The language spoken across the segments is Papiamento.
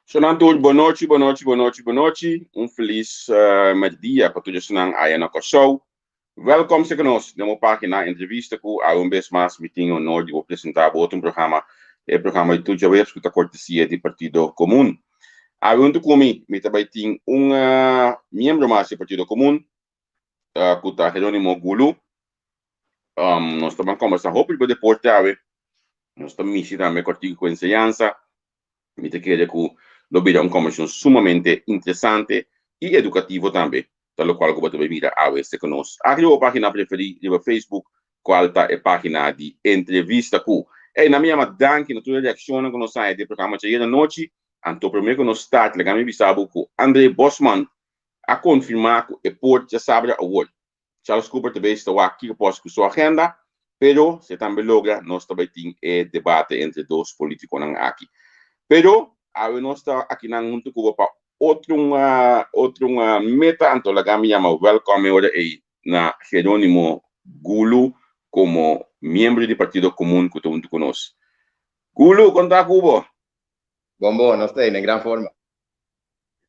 Sonan tur, bonochi, bonochi, bonochi, bonochi. Un felis uh, merdia pa tur esnan aya na Kòrsou. Welkom seka nos den bo página Entrevista ku awe un bes mas mi tin e honor di bo presentá bo otro un programa, e programa di tur djaweps ku ta kortesia di Partido Komun. Awe huntu ku mi, mi ta bai tin un miembro mas di Partido Komun, ku ta Geronimo Gulu. Nos ta ban kombersá hopi riba deporte awe. Nos ta mishi tambe kòrtiku ku enseñansa. Mi ta kere ku lo bira un kombershon sumamente interesante i edukativo tambe, ta lokual ku bo ta bai mira awe serka nos. Aki riba bo página preferí riba Facebook, kual ta e página di Entrevista Ku. Ey, nan mi yama danki na tur e reakshonnan ku nos haña di e programa djayer anochi. Anto promé ku nos start, laga mi bisa bo ku André Bosman a konfirmá ku e por djasabra awor. Charles Cooper ta bezig ta wak kiko por hasi ku su agenda, pero si e tambe logra nos ta bai tin e debate entre dos politiconan aki. Pero awe nos ta akinan hunto ku bo pa otro un otro un meta, anto laga mi yama welcome e ora ei na Geronimo Gulu komo miembro di Partido Komun ku ta hunto ku nos. Gulu, kon ta ku bo? Bon bon, nos ta ei den gran forma.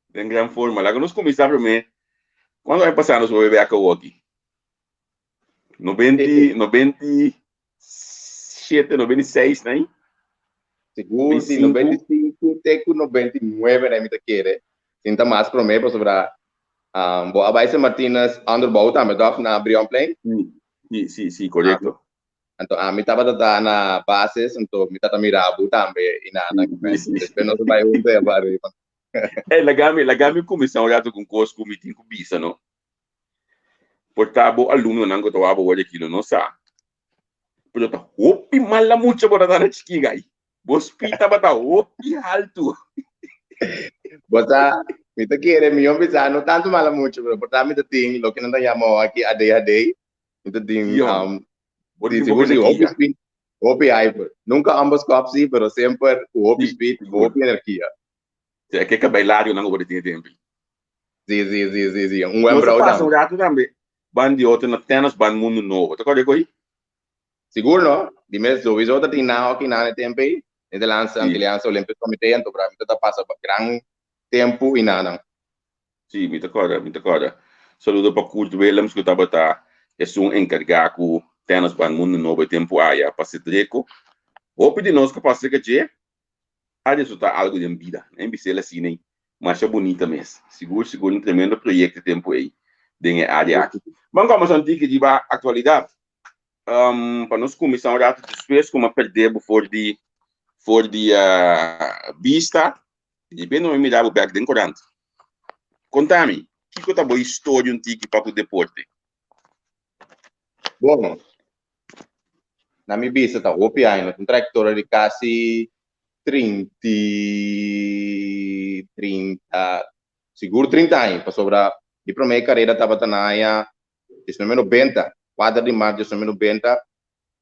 Den gran forma. Laga nos kuminsá promé. Kuantu aña pasá nos bebe akabó aki? Nobenti, nobenti shete, nobenti seis, nai? Sigur, si, nobenti sinku te ku nobenti nuebe, nai mi ta kere. Sin ta mas promé, pasobra um, bo a bai Sint Martinus onderbouw tambe, toch? Na Brionplein? Si, si, si, korekto. Anto ami tabata ta na bases, anto mi tata mira bo tambe i na na Despues nos a bai hunto e barrio. Hey, lagami, lagami kuminsá un rato ku un kos ku mi tin ku bisa, no? Por ta bo alumnonan ku ta wak bo wòrdu aki lo no sa, pero ta hopi mala mucha bo ta na chikí gai. Bo speed tabata hopi haltu. Bo sa, mi ta kere mi yon bisa no tantu mala mucha, pero por ta mi ta tin loke nan ta yama aki ADHD. Mi ta tin um, Bo Sí, tin hopi sigur, sí, hopi energia. speed, hopi hyper. Nunca ambos kop, sí, pero semper ku hopi Sí, speed, ku sigur. hopi energia. Sí, ke kabei largo nan ku bo ta tin e tempu. Sí, sí, sí, sí, sí. Un Nos a wembrouw pasa un tambe. rato tambe ban di otro na tennis ban Mundo Nobo. Ta kòrda ko'i? Sigur no. Di mes sowieso ta tin nan hockey nan e tempu ei. Nederlandse Sí. Antilliaanse Olympisch Comité, anto bra mi ta pasa gran tempu i nan. Sí, mi ta kòrda, mi ta kòrda. Saludo pa Kurt Willems ku tabata esun enkargá ku Tennis Ban Mundo Nobo e tempu aya pa Cedreco. Hopi di nos ku pasa serka dje a resultá algu den bida. Nan bis'el asina ei. Masha bunita mes. Sigur sigur un tremendo proyekto e tempu ei den e área aki. Ban kòmbersá un tiki riba aktualidat. Pa nos kuminsá un ratu despues ku mi a pèrdè bo for di for di bista, di bende mi mira bo bèk den korant. Konta mi, kiko ta bo historia un tiki pa ku deporte? Bon, na mi bista ta hopi aña, ta un trayektoria di kasi trinta i 30, sigur 30 aña, pasobra mi promé karera tabata na aña 1990, 4 di mart 1990,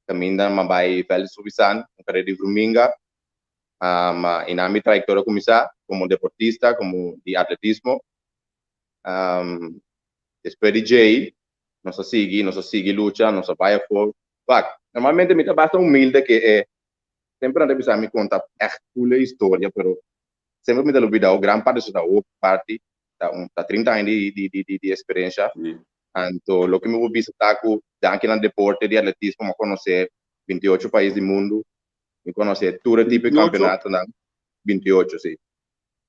kaminda mi a bai Veld Subisan, un karera di vruminga, i nan mi trayektoria a kuminsá komo deportista, komo di atletismo. Despues di djei nos a sigui, nos a sigui lucha, nos a bai afó. Wak, normalmente mi ta basta humilde ke e semper nan ta bisa mi konta ègt full e historia, pero semper mi ta lubida gran parti esei ta hopi parti ta un ta 30 aña di di di di di experiencia. Anto loke mi por bisa ta ku danki na deporte di atletismo mi a konosé 28 pais di mundu, mi konosé tur e tipo di 28? kampeonatonan, 28 si.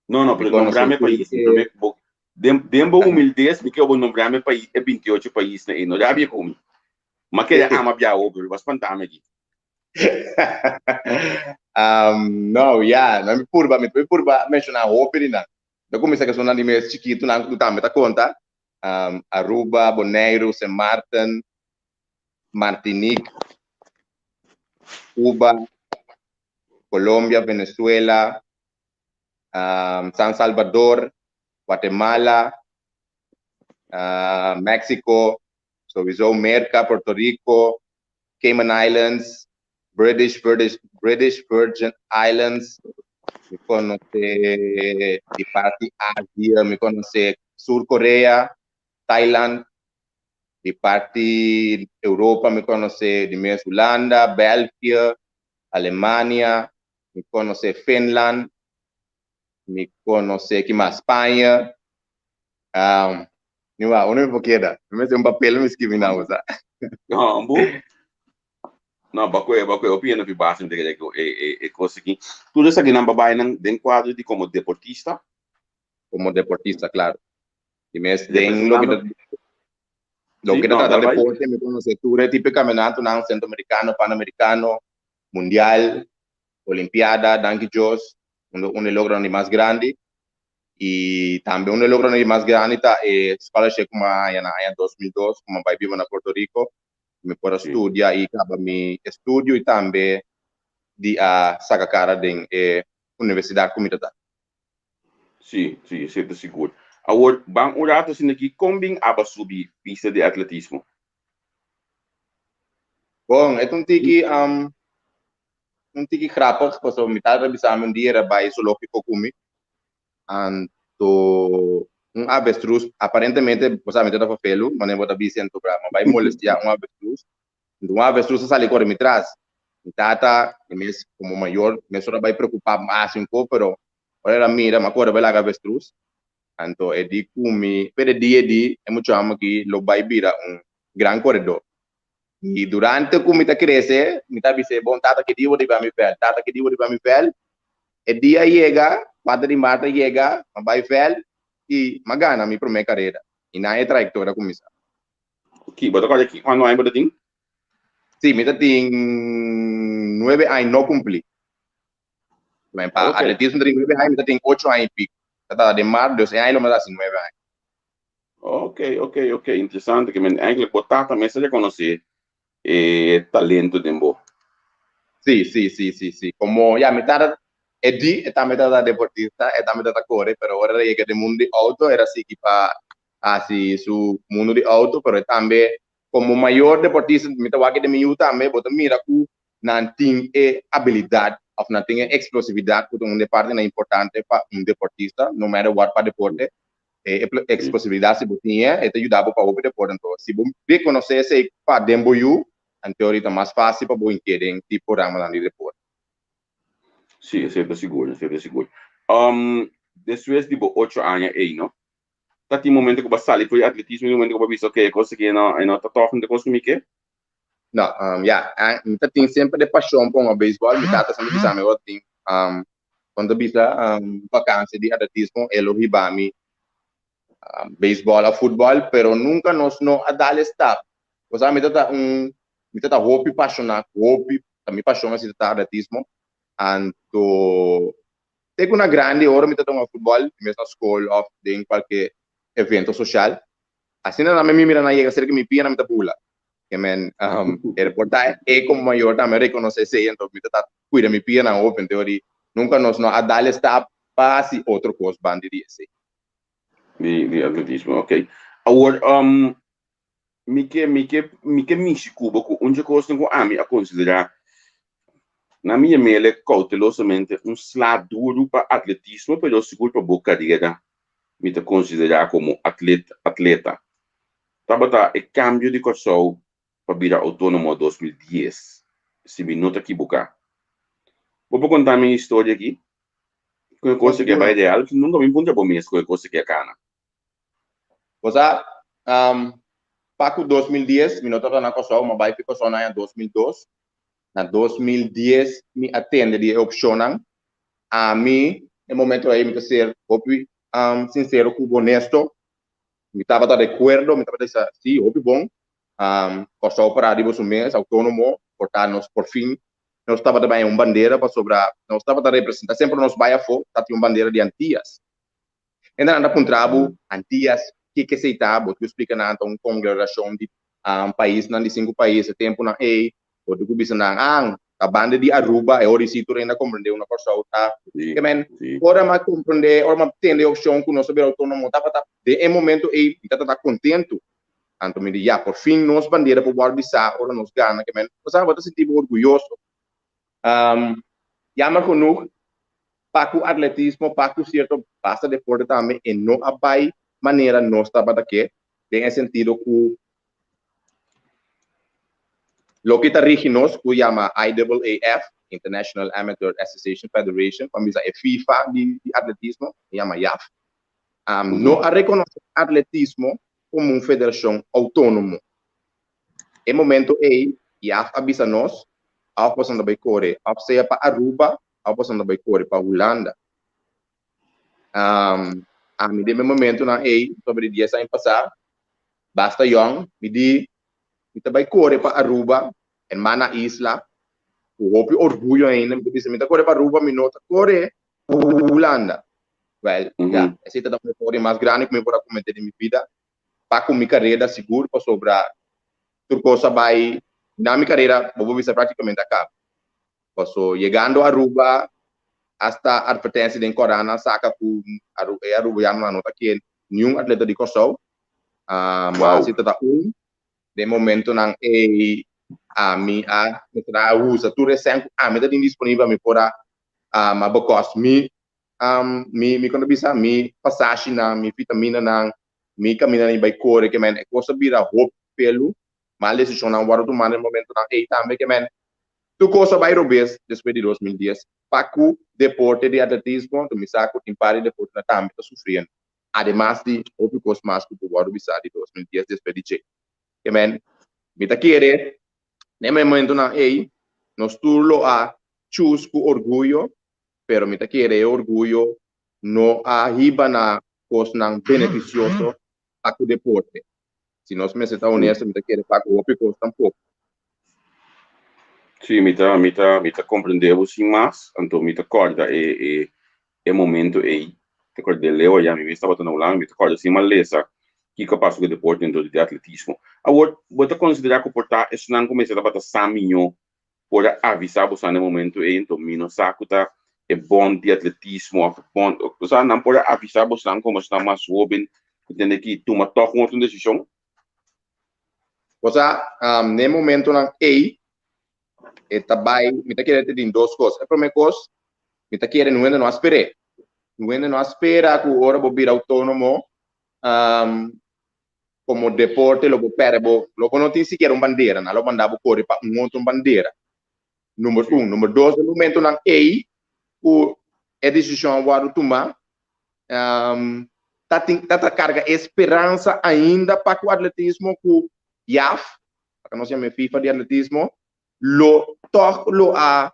No, no, Mi pero konosé nombrá mi tur pais. e Promé bo den den bo humildez mi ke bo nombrá mi pais e 28 paisnan ei. No rabia ku mi. Ma kere ama bia hopi, bo a spantá mi aki. No, ya, no mi purba, mi purba menshoná hopi di nan. Ta kuminsá ku esunnan di mes chikitunan ku tambe ta konta, Aruba, Boneiru, Sint Maarten, Martinique, Cuba, Colombia, Venezuela, San Salvador, Guatemala, Mexico, sowiso Merka, Puerto Rico, Cayman Islands, British British British Virgin Islands, mi conoce di parti Asia, mi conoce Sur Korea, Thailand, di parti Europa mi conoce di mes Hulanda, België, Alemania, mi conoce Finland, mi conoce ki mas Spaña, um, ni wa, uno mi por keda. Mi mester un papel mi skibi nan, bo sa. No, bu. No, bakwe, bakwe, hopi hende fi base mi ta kere ku e e e kos aki. Tur esakinan ba bai nan den kuadro di komo deportista? Komo deportista, klaro. Di mes den loke ta Representando loke Sí, ta no, trata dal bai. deporte, mi konosé tur e tipo di kampionatonan, Centroamericano, Panamericano, Mundial, Olimpiada, danki Dios, un un di e logronan di mas grandi. I tambe un di e logronan di mas grandi ta e scholarship ku mi a haña na aña 2002 ku mi a bai biba na Puerto Rico. Mi por a studia i kaba mi estudio i tambe di a saka kara den e universidat ku mi ta ta. Sí, sí, esei ta sigur. Awor, ban un rato asina aki, kon bin aba subi pista di atletismo? Bon, e ta un tiki, un tiki grappig, pasobra mi tata bisa mi un dia era bai zoológico ku mi, anto un avestruz, aparentemente, bo sa mi ta ta felu, manera bo ta bisa anto bra, mi a bai molestia un avestruz, anto un avestruz a sali kore mi tras, mi tata, mi mes komo mayor, mesora a bai preokupa mas un poko, pero ora el a mira, mi a kore bai laga avestruz, anto e di ku mi, pero e dia di e mucha hòmber aki lo bai bira un gran koredó. I durante ku mi ta krese, mi ta bis'é, Bon, tata, ki dia bo ta hiba mi vèl? Tata, ki dia bo ta hiba mi vèl? E dia a yega, kuater di mart a yega, mi a bai vèl i mi a gana mi promé kareda. I nan e trayektoria a kuminsá. Ki, bo ta kòrda ki kuantu aña bo ta tin? Sí, mi ta tin nuebe aña no kumplí. Pa atletismo ta tin nuebe aña, mi ta tin ocho aña i piku. Ta tata den mart, dus e aña lo mi ta hasi nuebe aña. Ok, ok, ok, interesante. Ke men eigenlijk bo tata mes a rekonosé e talento den bo. Sí, sí, sí, sí, sí. Como, ya, mi tata, e di, e tambe tata deportista, e tambe tata kore, pero ora el a yega den mundu di auto, era sigui pa hasi su mundu di auto, pero e tambe, como mayor deportista, mi ta wak den mi yu tambe, bo ta mira ku nan tin e abilidad of nan tin e explosividad ku ta un di e partinan importante pa un deportista, no matter what pa deporte. E explosividad si bo tin e, e ta yuda bo pa hopi deporte. Anto si bo reconoce esey pa den bo yu, anto ori ta mas facil pa bo inkee den tipo ramanan di deporte. Sí, esey ta sigur, esey ta sigur. Despues di bo ocho aña ey, no? Ta tin momento ku bo a sali for di atletismo, tin momento ku bo a bisa, ok, e kos aki e no ta tòg, no ta e kos ku mi ke? No, ya, mi ta tin semper e pashon pa hunga beisbòl, mi tata semper bisa mi ora tin, kon ta bisa, vakansia di atletismo e lo hiba mi beisbòl òf futbòl, pero nunka nos no a dal e stap. Bo sa mi ta ta un. Mi ta ta hopi pashoná, hopi, ta mi pashon asina ta atletismo. Anto te ku na grandi ora mi ta tuma futbòl, mes na skol òf den kualke evento soshal, asina nan mi mira nan yega serka mi pianan mi ta bula. Ke men e por ta e komo mayor tambe rekonosé esei, anto mi ta ta kuida mi pianan hopi. Anto di nunka nos no a dal e stap pa hasi otro kos banda di esei. Di atletismo, ok. Awor, Mi ke, mi ke, mi ke mishi ku bo ku un dje kosnan ku ami a konsiderá na mi yam'ele koutelosamente un sla duru pa atletismo, pero sigur pa bo karera mi ta konsiderá komo atlet, atleta. Tabata e kambio di Kòrsou pa bira outónomo 2010, si mi no ta kibuká. Bo por konta mi e historia aki? Kon e kos aki a bai real? Nunka mi puntra bo mes kon e kos aki a kana. Bo sa, pa ku 2010 mi no tabata na Kòrsou, mi a bai fi Kòrsou na aña 2002. Na 2010 mi a tende di e opshonnan. Ami, e momento ei mi ta ser hopi sinsero ku bo honesto, mi tabata de akuerdo, mi tabata bisa si, hopi bon, Kòrsou pará riba su mes, outónomo, por ta nos por fin nos tabata bai un bandera pasobra nos tabata representá, semper nos bai afó ta tin un bandera di Antias. Hende nan ta puntra bo, Antias, kiko esei ta? Bo tin ku splika nan ta un konglomerashon di paisnan, di sinku pais e tempunan ei. Bo tin ku bisa nan, ah, ta banda di Aruba, e ora i si tur hende a komprendé una Kòrsou ta. Ke men, ora mi a komprendé, ora mi a tende e opshon ku nos a bira outónomo, tabata den e momento ei mi tabata kontentu. Anto mi di, ya, por fin nos bandera por wòrdu bisá ora nos gana. Ke men, bo sa, bo ta sinti bo orguyoso. Jammer genoeg, pa ku atletismo, pa ku sierto basta deporte tambe e no a bai manera nos tabata ke, den e sentido ku loke ta rigi nos ku yama IAAF, International Amateur Association Federation, pa bisa e FIFA di atletismo, e yama IAAF, no a rekonosé atletismo komo un federashon outónomo. E momento ei, IAAF a bisa nos, òf boso ta bai kore, òf sea pa Aruba, òf boso ta bai kore pa Hulanda. Um, ami den e momentonan ei, sobre di 10 aña pasá, basta yòn, mi di, mi ta bai kore pa Aruba, hermana isla, ku hopi orguyo ainda, mi ta bisa, mi ta kore pa Aruba, mi no ta kore pa Hulanda. Wèl, ya, esei ta un eror di mas grandi ku mi por a kometé den mi bida, pa ku mi karera sigur, pasobra tur kos a bai, na mi karera, bo por bisa práktikamente a kaba. Paso yegando Aruba hasta advertencia den corant a saca cu e Arubianonan no ta kier niun atleta di Corsou. Ma si ta ta un den momentonan ey ami a mester a usa tur e cen cu ami ta tin disponibel pa mi por a a bekost mi mi mi con ta bisa mi pasashinan, mi vitaminanan, mi camindanan di bay core ke men e cos a bira hopi pelu. Mal decisionnan worde tuma den momentonan ey tambe ke men Tur kos a bai robes despues di 2010 pa ku deporte di atletismo, mi sa ku tin par di deportenan tambe ta sufriendo, ademas di hopi kos mas ku por wòrdu bisa di 2010 despues di dje. Ke men, mi ta kere den e momentonan ei nos tur lo a chus ku orguyo, pero mi ta kere e orguyo no a hiba na kosnan benefisioso pa ku deporte. Si nos mester ta honesto, mi ta kere pa ku hopi kos tampoko. Sí, mi ta, mi ta, mi ta comprende bo sin mas, anto mi ta corda e, e, e momento ei, ta corda den Leeuwen, ya, mi mes tabata na Hulanda, mi ta corda sin malesa kiko a pasa ku e deporte dentro di atletismo. Awor, bo ta considera ku por ta esnan ku mester tabata sa miñó por a avisá boso na e momento ei, anto mi no sa ku ta e bond di atletismo òf e bond, osea nan por a avisá bosonan komo esnan mas hóben ku tende ki tuma tòg un otro desishon? Osea, na e momentonan ei, e ta bai, mi ta kere ta tin dos kos. E promé kos, mi ta kere nuende no a sper'é. Nuende no a spera ku ora bo bira outónomo, Como deporte lo bo perde bo lo bo no tin sikiera un bandera, nan lo manda bo kore pa un otro bandera. Number un. Number dos, e momentonan ei ku e desishon a wòrdu tumá, ta tin ta ta karga e speransa ainda pa ku atletismo ku IAAF, pa nos yama e FIFA di atletismo, lo tòg lo a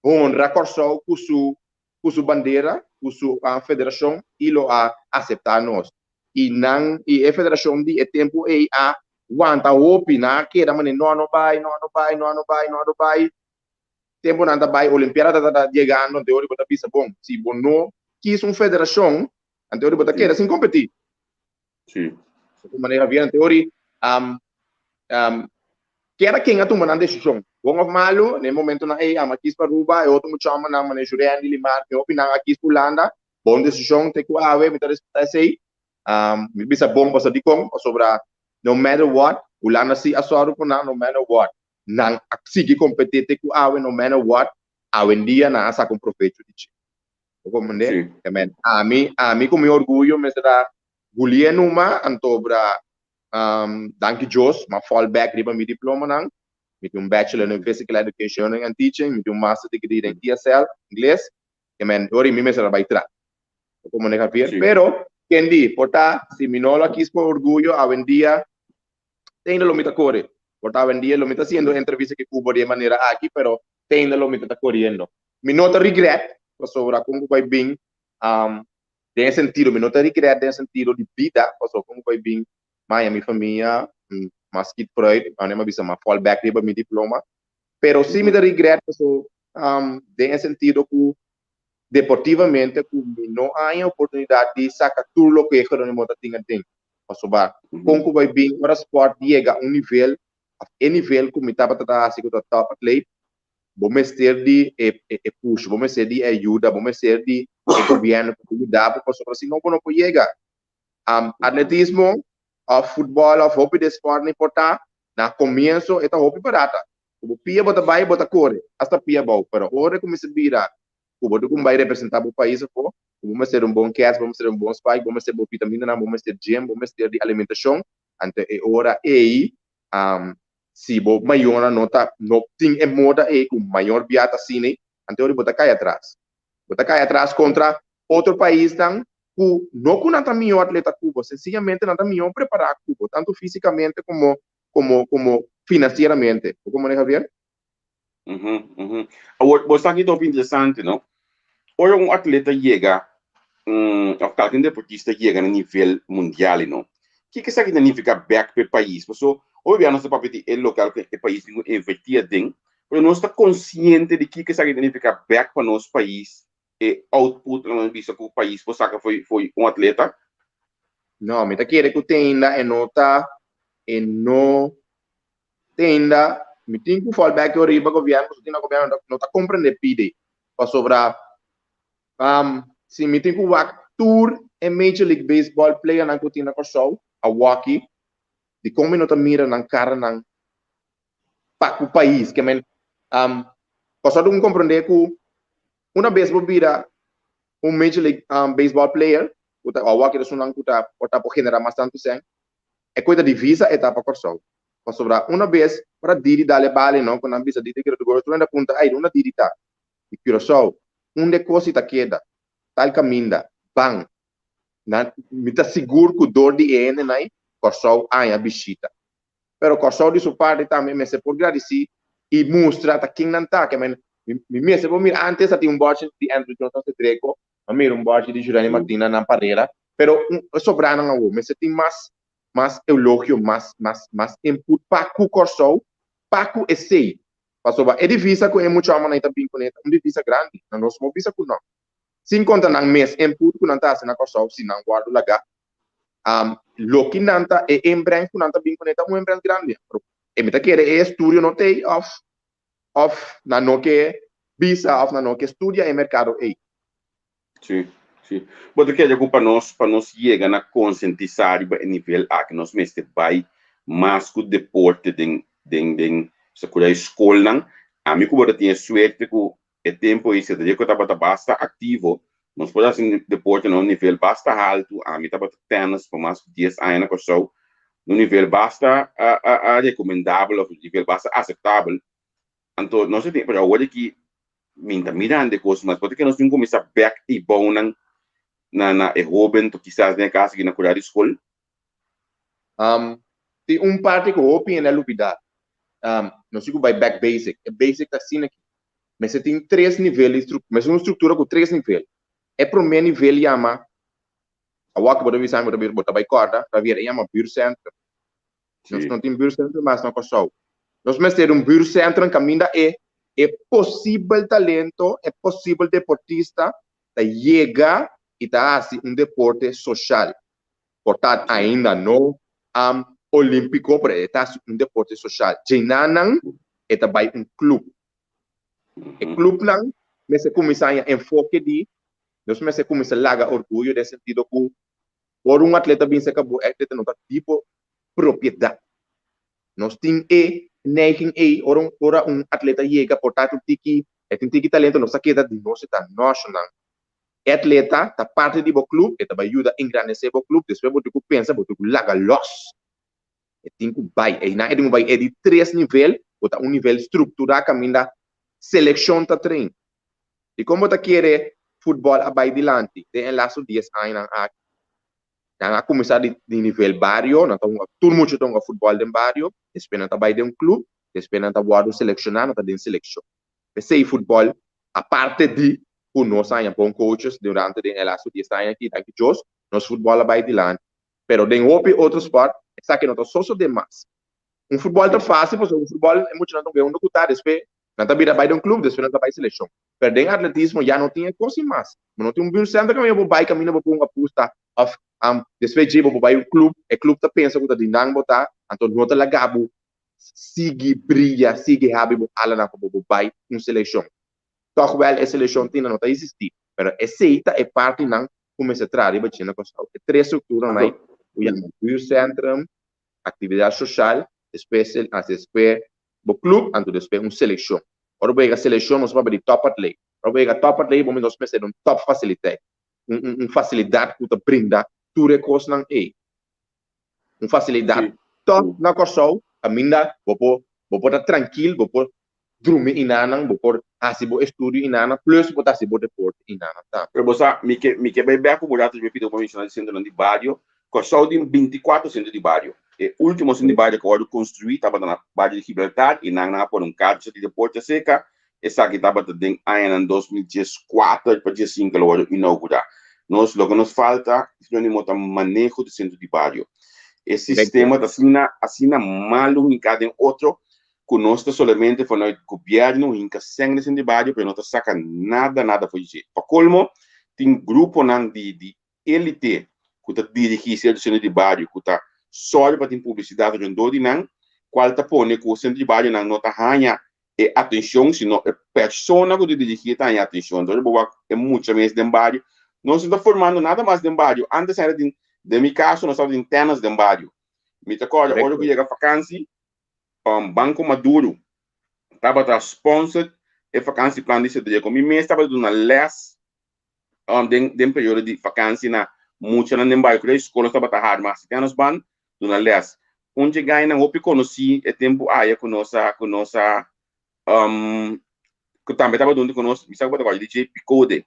honra Kòrsou ku su ku su bandera, ku su federashon i lo a aseptá nos. I nan i e federashon di e tempu ei a wanta hopi, nan a keda manera no a no bai, no a no bai, no a no bai, no a no bai. Temponan ta bai, Olimpiada ta ta yegando, anto ora bo ta bisa bon, si bo no kis un federashon, anto ora bo ta keda sin kompetí. Sí. Manera Javier, anto ora keda ken a tuma nan desishon, bon òf malu, na e momentonan ei ami a kis pa Aruba, e otro muchòmbernan manera Jurendi, Limar, tin hopi nan a kis pa Hulanda, bon desishon te ku awe, mi ta respetá esei. Mi bisa bon pasobra dikon? Pasobra no matter what, Hulanda si a sòru ku nan no matter what. Nan a sigui kompetí te ku awe no matter what, awendia nan a saka un provecho di dje. Bo komprendé? Sí. Amen. Ami, ami ku mi orguyo mester a gulié numa, antobra danki Dios, m'a fall back riba mi diplomanan. Mi tin un Bachelor in Physical Education and Teaching, mi tin un Master Degree den ESL, Ingles. Amen. Dor mi mester a bai tra. Bo komprendé, Javier? Sí. Pero, ken di, por ta, si mi no lo a kis por orguyo, awendia tende lo mi ta kore. Por ta awendia lo mi ta hasiendo entrevista ki ku bo di e manera aki, pero tende lo mi ta ta koriendo. Mi no ta regret, pasobra kon ku bai bin, den e sentido, mi no ta regret den e sentido di bida, pasobra kon ku bai bin, maya mi famia, m'a skit fruit, anto m'a bisa m'a fall back riba mi diploma. Pero si mi ta regret, pasobra den e sentido ku deportivamente ku mi no haña oportunidat di saka tur loke e Geronimo ta tin aden. Pasobra kon ku bai bin ora sport yega un nivel, òf e nivel ku mi tabata ta hasi ku ta top atleet, bo mester di e e push, bo mester di e ayuda, bo mester di e gobièrnu ku por yuda bo pasobra si no bo no por yega. Atletismo òf futbòl òf hopi di e spòrt no importá, na komienso e ta hopi barata. Ku bo pia bo ta bai bo ta kore, asta pia abou, pero ora e kuminsá bira ku bo ta ku bai representá bo pais afó, ku bo mester un bon kèts, bo mester un bon spike, bo mester bo vitaminanan, bo mester gym, bo mester di alimentashon, anto e ora ei si bo mayornan no ta no tin e moda ei ku mayor bia ta asina ei, anto e ora bo ta kai atras. Bo ta kai atras kontra otro paisnan ku no ku nan ta mihó atleta ku bo, sensiyamente nan ta mihó prepará ku bo, tantu físikamente komo komo komo finansieramente. Bo komprende Javier? Mhm, mhm. Awor, bo sa ki ta hopi interesante, no? Ora un atleta yega, of kalke un deportista yega na nivel mundial, no? Kiko esaki ta nifiká bèk pa e pais? Paso, hopi bia nos ta papia di e lokal ku e pais tin ku invertí aden, pero nos ta konsiente di kiko esaki ta nifiká bèk pa nos pais, e output, laga nos bisa, ku pais por saka fo'i fo'i un atleta? No, mi ta kere ku te ainda e no ta, e no tenda mi tin ku fall back riba gobièrnu pasobra tin na gobièrnu no ta komprendé pidi pasobra si mi tin ku wak tur e Major League Baseball playernan ku tin na Kòrsou awoki dikon mi no ta mira nan karanan pa ku pais ke men Kòrsou ta komprendé ku una bes bo bira un Major League Baseball player ku ta awoki ta esunnan ku ta por ta por generá mas tantu sèn E koe ta divisa e ta pa Kòrsou. Pasobra una bes ora Didi dal e bali no, ku nan bisa Didi Gregorio tur hende a puntra ay unda Didi ta? Di Curaçao. Unda e kos si ta keda? Tal kaminda. Ban. Nan mi ta sigur ku dor di e hendenan ei Kòrsou haña bishita. Pero Kòrsou di su parti tambe mester por gradisí i mustra ta ken nan ta. Ke men mi mester por mira antes a tin un bòrchi di Andrew Johnson Cedreco, a mira un bòrchi di Jurany Martina nan parera, pero e sobranan awor mester tin mas mas elogio, mas mas mas input pa ku Kòrsou, pa ku esei. Pasobra e divisa ku e mucha hòmbernan ta bin kuné ta un divisa grandi, nan nos no bisa ku nò. Sin konta nan mes input ku nan ta hasi na Kòrsou si nan wòrdu lagá. Loke nan ta, e inbreng ku nan ta bin kuné ta un inbreng grandi. Pero e mi ta kere e estudio no t'ei òf òf nan no ke bisa òf nan no ke studia e merkado ei. Sí, sí. Bo ta kere ku pa nos, pa nos yega na konsientisá riba e nivel aki, nos mester bai mas ku deporte den, den, den sakura e skolnan. Ami ku bo ta tin e suerte ku e tempu ei Cedrico tabata basta aktivo, nos por hasi deporte na un nivel basta haltu. Ami tabata tènis pa mas ku dies aña na Kòrsou, na un nivel basta rekomendabel òf nivel basta aseptabel. Anto nos a tin, pero awor aki mi ta mirando e kos mas, por ke nos tin kuminsá bèk i bounan na na e hóben to kisas den e kas aki na kurá di skol? Tin un parti ku hopi hende a lubidá. Nos tin ku bai bèk basic. E basic ta asina aki. Mester tin tres nivel di struktura, mester un struktura ku tres nivel. E promé nivel yama, awor ku bo ta bisa mi, bo ta bai kòrda, Javier, e yama buurtcentrum. Nos no tin buurtcentrum mas na Kòrsou. Nos mester un buurtcentrum kaminda e e posibel talento, e posibel deportista ta yega i ta hasi un deporte soshal. Por ta ainda no olímpiko, pero e ta hasi un deporte soshal. Djenanan e ta bai un klup. E klupnan mester kuminsá haña enfoke di nos mester kuminsá laga orguyo den sentido ku Ora un atleta bin serka bo, e atleta no ta di bo propiedat. Nos tin e neiging ei, ora un, ora un atleta yega, por ta un tiki, e tin tiki talento, nos ta keda di nos, e ta nosnan. E atleta ta parti di bo club, e ta bai yuda engrandesé bo club, despues bo tin ku pensa, bo tin ku laga los. E tin ku bai, einan e tin ku bai e di tres nivel, ku ta un nivel strukturá kaminda selekshon ta train. Dikon bo ta kere futbòl a bai dilanti den e lastu dies añanan aki? Nan a kuminsá di di nivel bario, nan ta hunga, tur mucha ta hunga futbòl den bario, despues nan ta bai den un klup, despues nan ta wòrdu selekshoná, nan ta den selekshon. P'esei futbòl, aparte di ku nos a haña bon coaches durante den e lastu dies aña aki, danki Dios, nos futbòl a bai dilanti. Pero den hopi otro spòrt esaki no ta sosodé mas. Un futbòl ta fásil pasobra un futbòl e muchanan ta hunga unda ku ta, despues Nan ta bira bai den un club, despues nan ta bai seleccion. Pero den atletismo ya no tin e cos mas. Bo no tin un buurtcentrum caminda bo bai caminda bo por hunga pusta of despues dje bo por bai un club, e club ta pensa cu ta di nan bo ta, anto no ta laga bo sigui briya, sigui habri bo alanan pa bo por bai un seleccion. Toch wel e seleccion tin no ta existi, pero esey ta e partinan cu mester traha riba dje na Curaçao. E tres structuranan ei cu yama buurtcentrum, actividad social, despues despues bo club anto despues un seleccion. Ora bo yega seleccion nos papia di top atleet. Ora bo yega top atleet bo nos mester un top faciliteit. Un un un facilidad cu ta brinda tur e cosnan ey. Un facilidad top na Corsou caminda bo por bo por ta trankil, bo por drumi inanan, bo por haci bo estudio inanan plus bo ta haci bo deporte inanan tambe. Pero bo sa, mi ke mi ke bay bek cu bo rato mi pidi bo menciona di centronan di bario. Kòrsou tin binti kuater sentro di bario. E último sentro di bario ku a wòrdu konstruí tabata na bario di Gibraltar i nan nan a pone un kancha di deporte aserka. Esaki tabata den añanan 2014 pa 15 lo wòrdu inougurá. Nos loke nos falta sinónimo ta maneho di sentro di bario. E sistema ta asina asina malu hinká den otro ku nos ta solamente vanuit gobièrnu hinka sèn den sentro di bario pero no ta saka nada nada for di dje. Pa kolmo tin gruponan di di élite ku ta dirigí sierto sentro di bario ku ta sòru pa tin publisidat rondó di nan, kual ta pone ku sentro di barionan no ta haña e atenshon, sino e persona ku ta dirigí ta haña atenshon. Entonces bo wak e mucha mes den bario, nos no ta formando nada mas den bario. Antes ainda tin, den mi kaso nos tabata tin tènis den bario. Mi ta kòrda ora ku yega fakansi, Banco Maduro tabata sponsor e fakansieplan di Cedreco. Mi mes tabata duna lès den den periodo di vakansi na muchanan den bario creo skol nos tabata harma hasi nos ban duna les. Un dje gainan hopi konosí e tempu aya ku nos a ku nos a ku tambe tabata huntu ku nos, mi sa ku bo ta kòrda DJ Picode.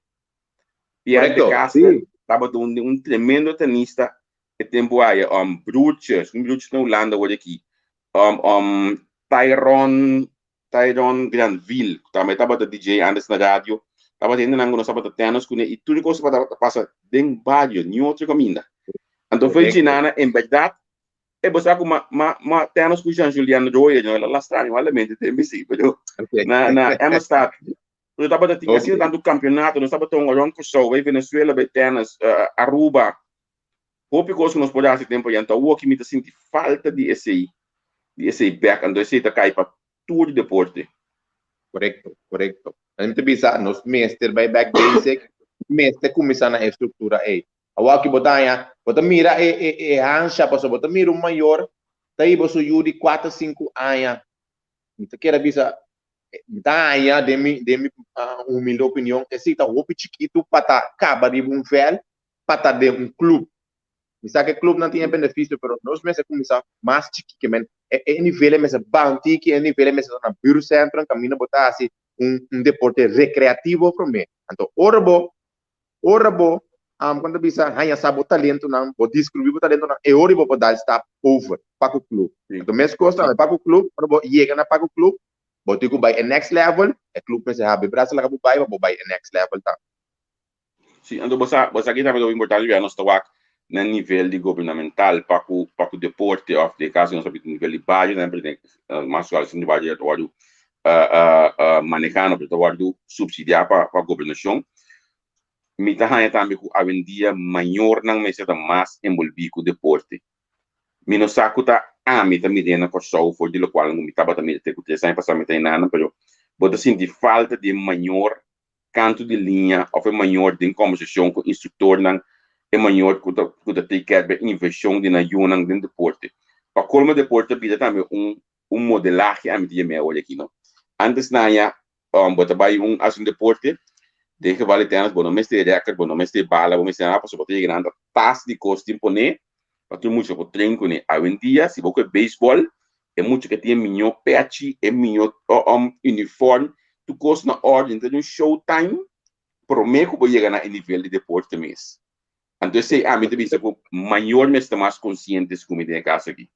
Pierre de Castro tabata un un tremendo tenista e tempu aya. Broertjes, un broertjes na Hulanda awor aki. Tyron Tyron Granville, ku tambe tabata DJ antes na radio, tabata hendenan ku nos tabata tènis kuné i tur e kos tabata pasa den bario, niun otro kaminda. Anto for Ginana, en bèrdat, e bo sa ku m'a m'a m'a tènis ku Jean Julian Royer, no, el a lastra mi malamente den bici, pero na na Emmestad, pero tabata tin asina tantu kampionato, nos tabata hunga rònt Kòrsou, bai Venezuela bai tènis, Aruba, Hopi kos ku nos por hasi tempu ayan ta awor ki mi ta sinti falta di esei, di esei bek, anto esei ta kai pa tur deporte. Korekto, korekto. Mi ta bisa nos mester bai back basic, mester kuminsá na e struktura ei. Awor ki bo ta haña, bo ta mira e e e hansha pasobra bo ta mira un mayor ta hiba su yu di kuater sinku aña. Mi ta kere bisa, mi ta haña den mi den mi humilde opinion esei ta hopi chikitu pa ta kaba riba un vèl pa ta den un club. Mi sa ku e clubnan tin e benefisio, pero nos mester kuminsá mas chikí ke men. E e nivel e mester baha un tiki, e nivel e mester ta na buurtcentrum kaminda bo ta hasi un un deporte rekreativo promé. Anto ora bo ora bo kon ta bisa haña sa bo talentonan, bo diskubrí bo talentonan, e ora bo por dal stap over pa ku club. Anto meskos tambe pa ku club, ora bo yega na pa ku club, bo tin ku bai e next level, e club mester habri brasa laga bo bai pa bo bai e next level tambe. Sí, anto bo sa, bo sa ki tambe lo importante bia nos ta wak. na nivel di gubernamental pa ku pa ku deporte òf den kaso nos a bisa nivel di bario nan pero den mas ku di bario ta wòrdu manehá no pero ta wòrdu supsidiá pa pa gobernashon. Mi ta haña tambe ku awendia mayornan mester ta mas enbolbí ku deporte. Mi no sa ku ta ami ta mir'é na Kòrsou for di lokual ku mi tabata mira te ku tres aña pasá mi ta einan pero bo ta sinti falta di e mayor kantu di liña òf e mayor den kòmbersashon ku instruktornan, e mayor ku ta ku ta take care di e invershon di nan yunan den deporte. Pa kolmo deporte ta bira tambe un un modelahe ami ta yam'é awor aki no. Antes naña bo ta bai un hasi un deporte, den geval di tènis bo no mester rèkert, bo no mester bala, bo mester nada pasobra bo ta yega nan ta tas di kos tin pone pa tur mucha por train kuné. Awendia si bo kohe beisbòl E mucha ke tin e miñó pechi, e miñó uniform, tur kos na orden. Ta di un show time promé ku bo yega na e nivel di deporte mes. Anto esei ami ta bisa ku mayor mester ta mas konsiente ku mi den e kaso aki.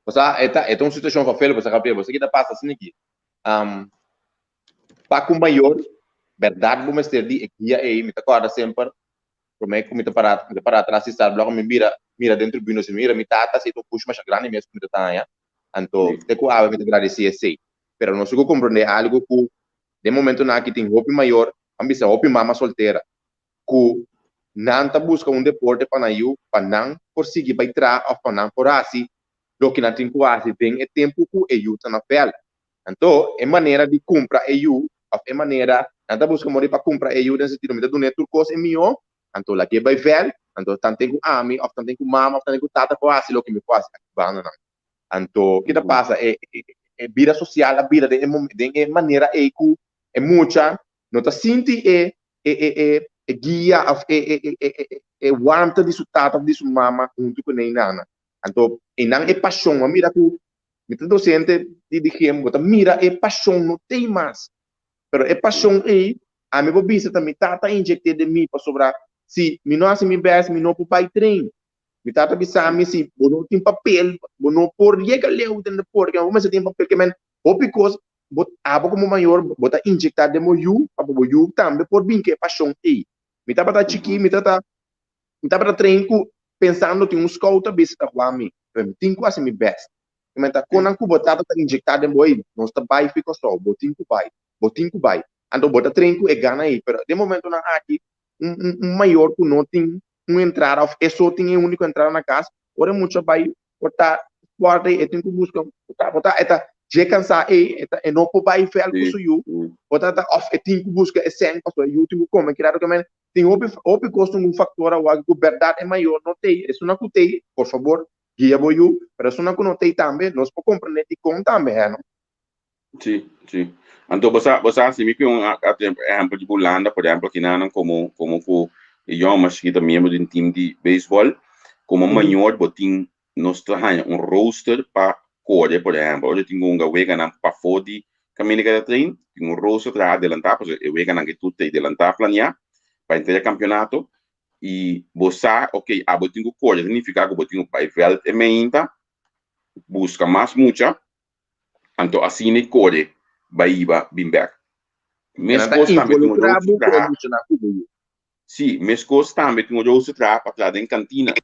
Osea, e ta e ta un situashon fafel, bo sa Gabriel, bo sa ki ta pasa asina aki. Pa ku mayor, bèrdat bo mester di e guia ei, mi ta kòrda semper Promé ku mi ta pará, mi ta pará tras di startblok, mi bira mira den tribuna si mira mi tata si ta un push masha grandi mes ku mi ta taña. Anto te ku awe mi ta gradesí esei. Pero nos ku komprondé algu ku den momentunan aki tin hopi mayor, ban bisa hopi mama soltera, ku nan ta buska un deporte pa nan yu pa nan por sigui bai traha òf pa nan por hasi loke nan tin ku hasi den e tempu ku e yu ta na vèlt. Anto, e manera di kumpra e yu, òf e manera nan ta buska mori pa kumpra e yu den sentido mi ta dun'é tur kos e mihó, anto lag'é bai vèlt, anto tanten ku ami òf tanten ku mama òf tanten ku tata por hasi loke mi por hasi aki bandanan. Anto, ki ta pasa? E e bida sosial a bira den e den e manera ei ku e mucha no ta sinti e e e e e guia òf e e e e e warmte di su tata òf di su mama huntu ku nei nana. Anto, einan e pashon, a mira ku Mi ta docente di di gym, bo ta mira e pasion no t'ey mas. Pero e pasion ey, ami por bisa ta mi tata inyecte den mi, pasobra si mi no haci mi best, mi no por bay train. Mi tata bisa mi si bo no tin papel, bo no por yega leu den deporte, bo mester tin papel, ke men hopi cos bo abo como mayor bo ta inyecta den bo yu, pa bo yu tambe por bin cu e pasion ey. Mi tabata chiki, mi tata Mi tabata train ku pensando tin un scout ta bisa ta wak mi, pero mi tin ku hasi mi best. I mi ta konan ku bo tata ta inyecta den bo, ey, nos ta bai fi Kòrsou, bo tin ku bai, bo tin ku bai. Anto bo ta train ku e gana ey, pero den momentonan aki un un un mayor ku no tin un entrada òf e so tin e úniko entrada na kas, ora e mucha bai por ta sport ey e tin ku buska, bo ta bo ta e ta dje kansá ey e ta e no por bai vèlt ku su yu, bo ta ta òf e tin ku buska e sèn pasobra e yu tin ku kome kira ta men Tin hopi hopi kos tin un faktor awor ku bèrdat e mayor no t'ei. Esunnan ku t'ei, por fabor, guia bo yu, pero esunnan ku no t'ei tambe, nos por komprendé dikon tambe, hè no? Sí, sí. Anto bo sa, bo sa si mi ku un ehèmpel di Hulanda, por ehèmpel, kinanan komo komo ku e yòn mas chikito miembro di un tim di beisbòl, komo mayor bo tin nos ta haña un rooster pa kore, por ehèmpel, ora tin ku hunga weganan pafó di kaminda ku ta train, tin un rooster traha adelantá, pasobra e weganan ke tur ta adelantá planiá pa henter e kampionato, i bo sa, ok, abo tin ku kore, ta nifiká ku bo tin ku bai vèlt e meinta, buska mas mucha, anto asina e kore bai hiba bin bèk. Nan ta Meskos tambe tin un involukrá rooster bo ku e traha. muchanan ku bo yu. Sí, meskos tambe tin un rooster traha pa traha den kantina.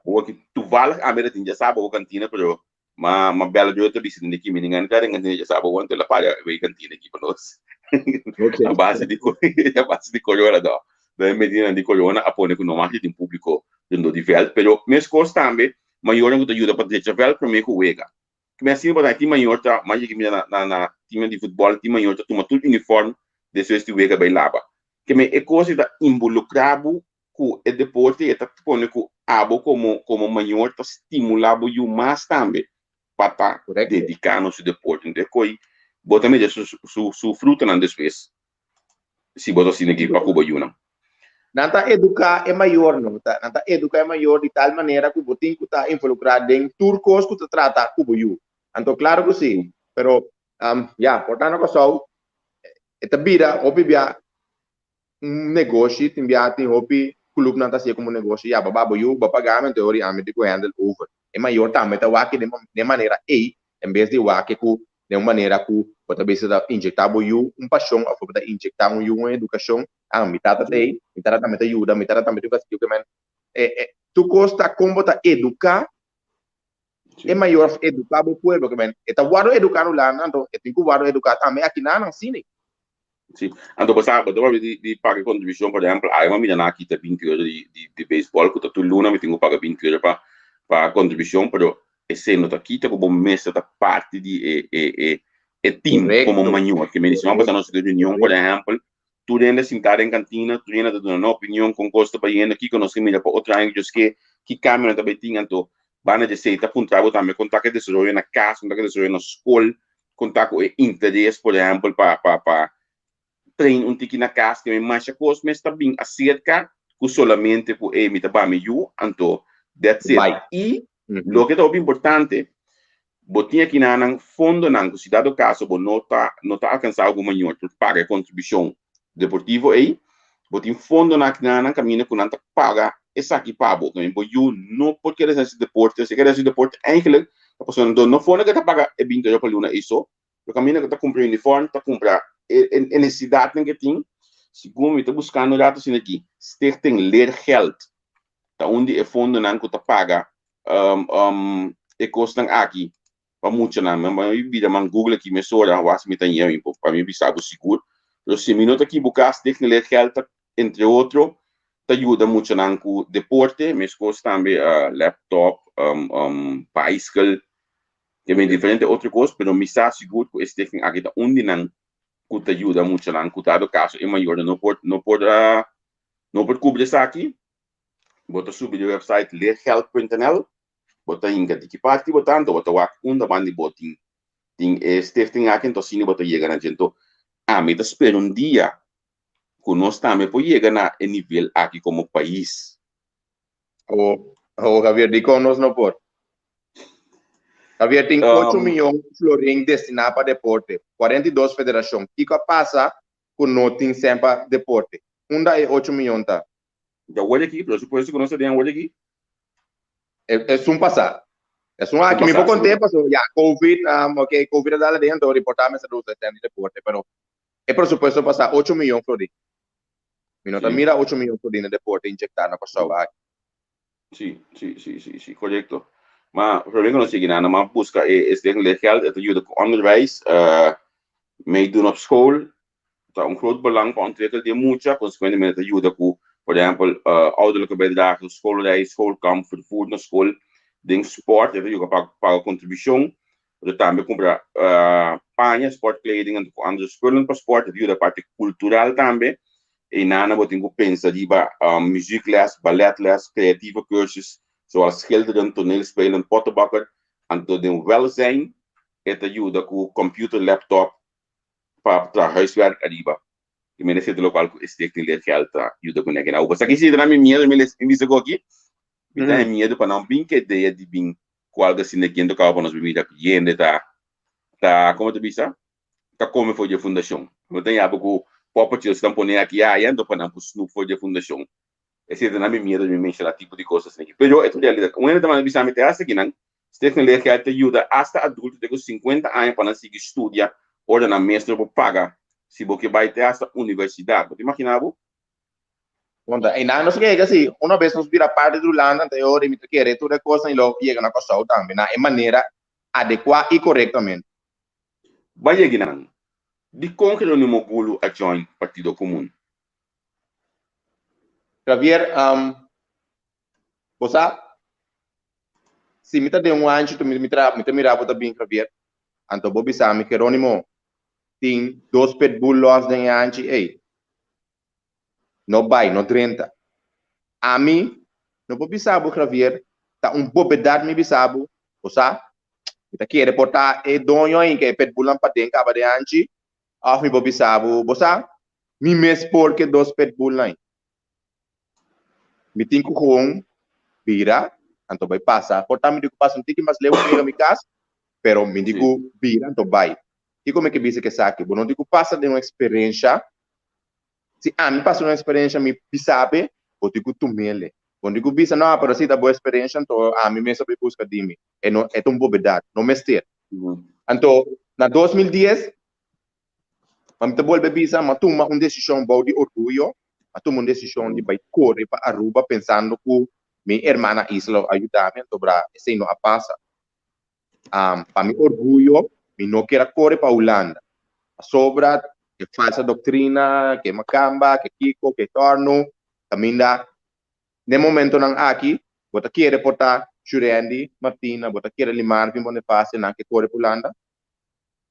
Awor ki toevallig ami ta tin djasaba bo kantina pero ma ma bela djo ta bisa den ki mi ningan traha den kantina djasaba bo anto el a paga e kantina aki pa nos. Okay. A base di a base di corona do. Den medidanan di corona a pone ku no mas tin publico rondó di vèlt pero meskos tambe mayornan ku ta yuda pa drecha vèlt promé ku wega. Mi a siña pasobra tin mayor ta mas yega mira na na teamnan di futbòl tin mayor ta tuma tur uniform despues di wega bai laba. Ke men e kos ei ta involukrá bo ku e deporte i e ta pone ku abo komo komo mayor ta stimulá bo yu mas tambe pa ta Korekto. dediká na su deporte. Enton e koi bo ta mira su su su frutanan despues si bo ta asina aki pa ku bo yunan. Nan ta eduká e mayornan, bo ta, nan ta eduká e mayor di tal manera ku bo tin ku ta involukrá den tur kos ku ta trata ku bo yu. Anto klaro ku si, pero ya, por ta na Kòrsou e ta bira hopi bia un negoshi, tin bia tin hopi klupnan ta hasié komo negoshi, ya bo ba bo yu, bo paga mi, anto e ora ami tin ku handle over. E mayor tambe ta wak den e manera ei, en bes di wak ku den un manera ku bo ta bisa ta injektá bo yu un pashon òf bo ta injektá un yu un edukashon, ah, mi tata ta ei, mi tata tambe ta yuda, mi tata tambe ta yuda, men. Tur kos ta kon bo ta eduká e mayor òf eduká bo pueblo. Ke men e ta wòrdu eduká na Hulanda, anto e tin ku wòrdu eduká tambe aki na nan sini. Sí, anto bo sa, bo ta papia di paga kontribushon, por ehèmpel, awe mi mira nan a kita binti euro di beisbòl, ku ta tur luna mi tin ku paga binti euro pa kontribushon, pero esei no ta kita ku bo mester ta parti di e team komo mayor. Ke men di si nan pasa nos reunion, por ehèmpel, tur hende sintá den kantina, tur hende ta duna nan opinion kon kos ta bayendo, kiko nos ke mira pa otro aña ku Dios ke, ki kambio nan ta bai tin. Anto banda di esei ta puntra bo tambe kon ta ku e desaroyo na kas, kon ta ku e desaroyo na skol, kon ta ku e interes por ehèmpel pa pa pa train un tiki na kas, ke masha kos mes ta bin aserka ku solamente ku ey mi ta ba mi yu, anto that's it. I loke ta hopi importante, Bo tin akinanan fondonan ku si dado kaso bo no ta no ta alkansá algun mañor por paga e kontribushon deportivo ei, bo tin fondonan akinanan kaminda ku nan ta paga esaki pa bo. Bo yu no por keda hasi deporte, si e keda hasi deporte eigenlijk ta pasobra nan no fondo ke ta paga e binti euro pa luna ei so, pero kaminda ku ta kumpra uniform, ta kumpra e e nesesidatnan ke tin. Segun mi ta buskando un ratu asina aki, Stichting Leergeld ta un di e fondonan ku ta paga e kosnan aki pa muchanan. Mi bida man Google aki mesora wak si mi ta ña mi pa mi bisa bo sigur. Pero si mi no ta kibuká Stichting Leergeld ta entre otro ta yuda muchanan ku deporte, meskos tambe laptop, baiskel, te men diferente otro kos, pero mi sa sigur ku e stichting aki ta un di nan ku ta yuda muchanan ku dado kaso e mayornan no por no por no por kubri esaki. Bo ta subi di website leergeld.nl, bo ta hinka di ki parti bo ta, anto bo ta wak unda ban di bo tin tin e stichting aki, anto asina bo ta yega na dje. Anto ami ta spera un dia ku nos tambe por yega na e nivel aki komo pais. Awo, awo Javier, dikon nos no por? Javier, tin ocho miyon florin destiná pa deporte, 42 federashon. Kiko a pasa ku no tin sèn pa deporte? Unda e ocho miyon ta? Dja word aki, presupuesto ku nos ta den awor aki. Esun pasá. Esun aki mi por konté paso ya covid, ok, covid a dal aden anto riportá mester usa e sèn di deporte, pero e presupuesto pasá ocho miyon florin. Mi no ta mira ocho miyon florin na deporte injektá na Kòrsou aki. Sí, sí, sí, sí, sí, korekto. Ma problema ku nos sigui nan, nan a buska e stichting leergeld, e ta yuda ku onderwijs, meedoen op school, ta un groot belang pa ontwikkel di e mucha, konsekuentemente ta yuda ku, por ehèmpel, ouderlijke bijdrage, schoolreis, schoolkamp, vervoer na skol, den sport e ta yuda pa paga kontribushon, pero tambe kumpra paña, sportkleding, anto ku andere spullen pa sport, e ta yuda parti kultural tambe, einan bo tin ku pensa riba muziekles, balletles, creatieve cursus, zoals schilderen, toneelspelen, pottenbakker, anto den welzijn e ta yuda ku computer, laptop, pa traha huiswerk ariba. I mi nesesita lokual ku e Stichting Leergeld ta yuda ku neken. Awor esaki si ta na mi miedu, mi les mi bisa ku aki, mi ta haña miedu pa nan bin ku e idea di bin ku algu asina aki ento kaba pa nos bin mira ku hende ta ta komo ta bisa ta kome for di e fundashon. Mi ta yaba ku poppetjes ta pone aki aya ento pa nan por snoep for di e fundashon. Esei ta na mi miedu di mi menshoná tipo di kos asina aki. Pero e ta realidat. Un hende ta manda bisa mi te hasta kinan Stichting Leergeld ta yuda asta adulto te ku sinkuenta aña pa nan sigui studia ora nan mes no por paga si bo ke bai te hasta universidat. Bo ta imaginá bo? Konta, einan nos yega si una bes nos bira parti di Hulanda anto e ora mi ta kere tur e kosnan i lo yega na Kòrsou tambe na e manera adekuá i korektamente. Bai yega nan. Dikon Geronimo Gulu a join Partido Komun? Javier, bo sa, si mi ta den un anchi mi mi ta mira bo ta bin Javier, anto bo bisa mi Geronimo tin dos pitbull los den e anchi ey, no bay, no drenta. Ami no por bisa bo Javier, ta un bobedad mi bisa bo, bo sa, mi ta kere por ta e doño ain ke e pitbullnan paden kaba den anchi, of mi por bisa bo, bo sa, Mi mes por ke dos pitbullnan. Mi tin ku gewoon bira, anto bai pasa. Por ta mi di ku pasa un tiki mas leu pa yega mi kas, pero mi di ku bira anto bai. Kiko mi ke bisa ku esaki? Bo no di ku pasa den un eksperensha. Si ami pasa den un eksperensha mi bisabe, bo tin ku tumele. Bo no di ku bisa, no, pero si ta bo eksperensha anto ami mes a bai buska di mi. E no, e ta un bobedat. No mester. Anto, na 2010, Ma mi ta bolbe bisa, m'a tuma un desishon bou di orguyo, m'a tuma un desishon di bai kore pa Aruba pensando ku. Mi hermana Isla lo a yuda mi, anto bra esei no a pasa. Pa mi orguyo, mi no kier a kore pa Hulanda. Pasobra e falsa doktrina, ke makamba, ke kiko, ke torno, kaminda den momentonan aki bo ta kere por ta Shurendi, Martina, bo ta kere Limarvin Bonifacio, nan ke kore pa Hulanda.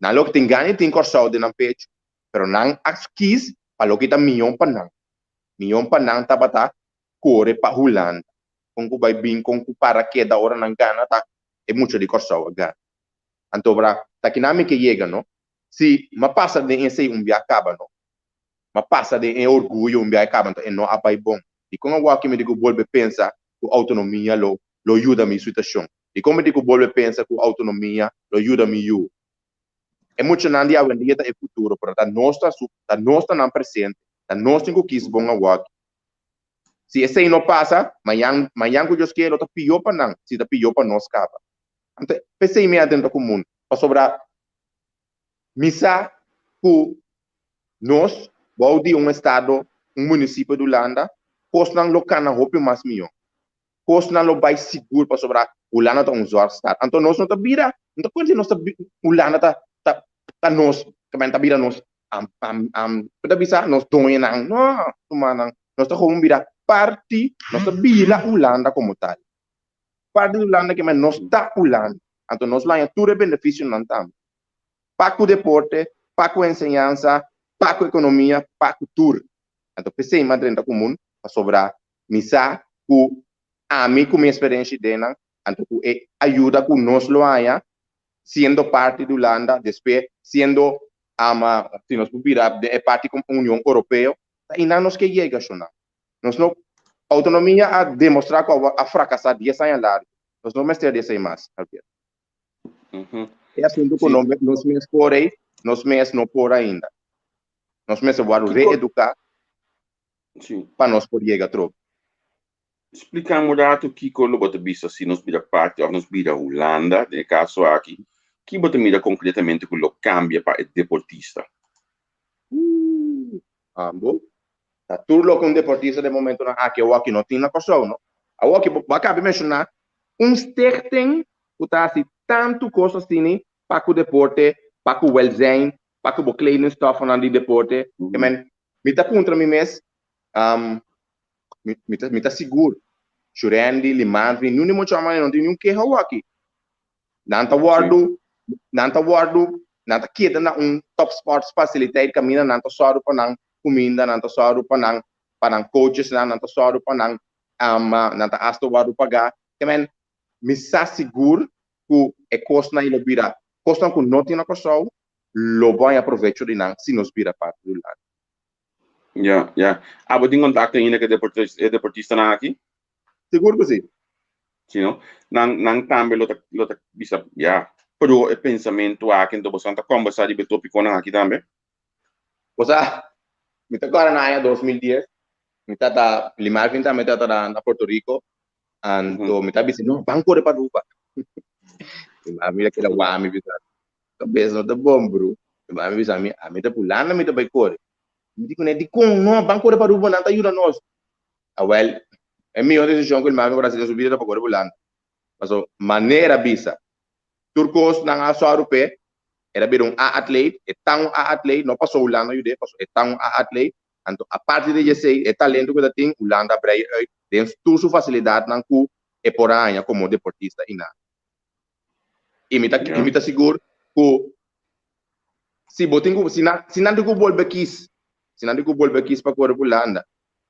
Nan loke tin gana di tin Kòrsou den nan pechu, pero nan a skis pa loke ta mihó pa nan. Mihó pa nan tabata kore pa Hulanda. Kon ku bai bin, kon ku para keda ora nan gana ta e mucha di Kòrsou a gana. Anto bra, ta kinan mi ke yega no. Si m'a pasa den esei un bia kaba no. M'a pasa den e orguyo un bia kaba anto e no a bai bon. Dikon awor ki mi di ku bolbe pensa ku outonomia lo lo yuda mi situashon? Dikon mi di ku bolbe pensa ku outonomia lo yuda mi yu? E muchanan di awendia ta e futuro, pero ta nos ta su ta nos ta nan presente, ta nos tin ku kis bon awor. Si esei no pasa, mañan, mañan ku Dios kier lo ta pió pa nan, si ta pió pa nos kaba. Anto, p'esei mi a drenta ku mundu, pasobra mi sa ku nos bou di un estado, un munisipio di Hulanda, kosnan lo kana hopi mas mihó. Kosnan lo bai sigur pasobra Hulanda ta un zorgstaat. Anto nos no ta bira, no ta kuer si nos ta Hulanda ta ta ta nos, ta bira nos Bo ta bisa nos doñonan, no, rumannan, nos ta gewoon bira parti, nos ta bira Hulanda como tal. Parti di Hulanda ke men nos ta Hulanda. Anto nos lo haña tur e beneficionan tambe. Pa ku deporte, pa ku enseñansa, pa ku ekonomia, pa ku tur. Anto p'esei mi a drenta komun, pasobra mi sa ku ami ku mi eksperensia den nan, anto ku e ayuda ku nos lo haña siendo parti di Hulanda, despues siendo ama si nos por bira den e parti como Union Europeo, ta einan nos ke yega shona. Nos no, autonomia a demostra ku a frakasá dies aña largu. Nos no mester di esei mas, Javier. E asuntu ku nos mes por ei, nos mes no por ainda. Nos mester wòrdu reeduká pa nos por yega atrobe. Spliká un ratu kiko lo bo ta bisa si nos bira parti òf nos bira Hulanda, den e kaso aki, ki bo ta mira konkretamente ku lo kambia pa e deportista? Ooh, ambo. Ta tur loke un deportista den momentonan aki awoki no tin na Kòrsou, no? Awoki bo a kaba di menshoná un stichting ku ta hasi tantu kos asini pa ku deporte, pa ku wèlzijn, pa ku bo kledingstòfnan di deporte. I men, mi ta puntra mi mes, Mi, mi ta, mi ta sigur. Shurendi, Limandri, niun di mucha man no tin niun keha awaki. Nan ta wordu, nan ta wordu, nan ta keda na un top sports faciliteit kaminda nan ta sòru pa nan kuminda, nan ta sòru pa nan, pa nan coaches nan, nan ta sòru pa nan, um, nan ta hasta wordu pagá. Ke men, mi sa sigur ku e kosnan ei lo bira kosnan ku no tin na Kòrsou, lo bo haña provecho di nan si nos bira parti di Hulanda. Ya, ya. Abo tin contacto ainda cu e deportistanan aki? Sigur cu si. Si no? Nan, nan tambe lo ta, lo ta bisa, ya, pro e pensamento aki, enton boso ta conversa riba e topiconan aki tambe? Bo sa, mi ta corda na aña 2010, mi tata, Limarvin tambe tata na, na Puerto Rico, anto mi ta bisa, no, ban core pa Aruba. Limarvin a keda wak mi bisa, Kabes no ta bon bro. Mi mami bisa mi, ami ta Hulanda mi ta bai kore. Mi di kuné, dikon no? Ban kore pa Aruba, nan ta yuda nos. Awel, e mihó desishon ku mi mami por hasi den su bida ta pa kore pa Hulanda. Paso, manera bisa, tur kos nan a sòru p'e, el a bira un A-atleet, e ta un A-atleet, no paso Hulanda yud'é, paso e ta un A-atleet. Anto, aparte di esei, e talento ku e ta tin, Hulanda a brei uit den tur su fasilidatnan ku e por a haña komo deportista i nan. I mi ta, i mi ta sigur ku si bo tin ku, si nan, si nan tin ku bolbe kis, si nan tin ku bolbe kis pa kore Hulanda,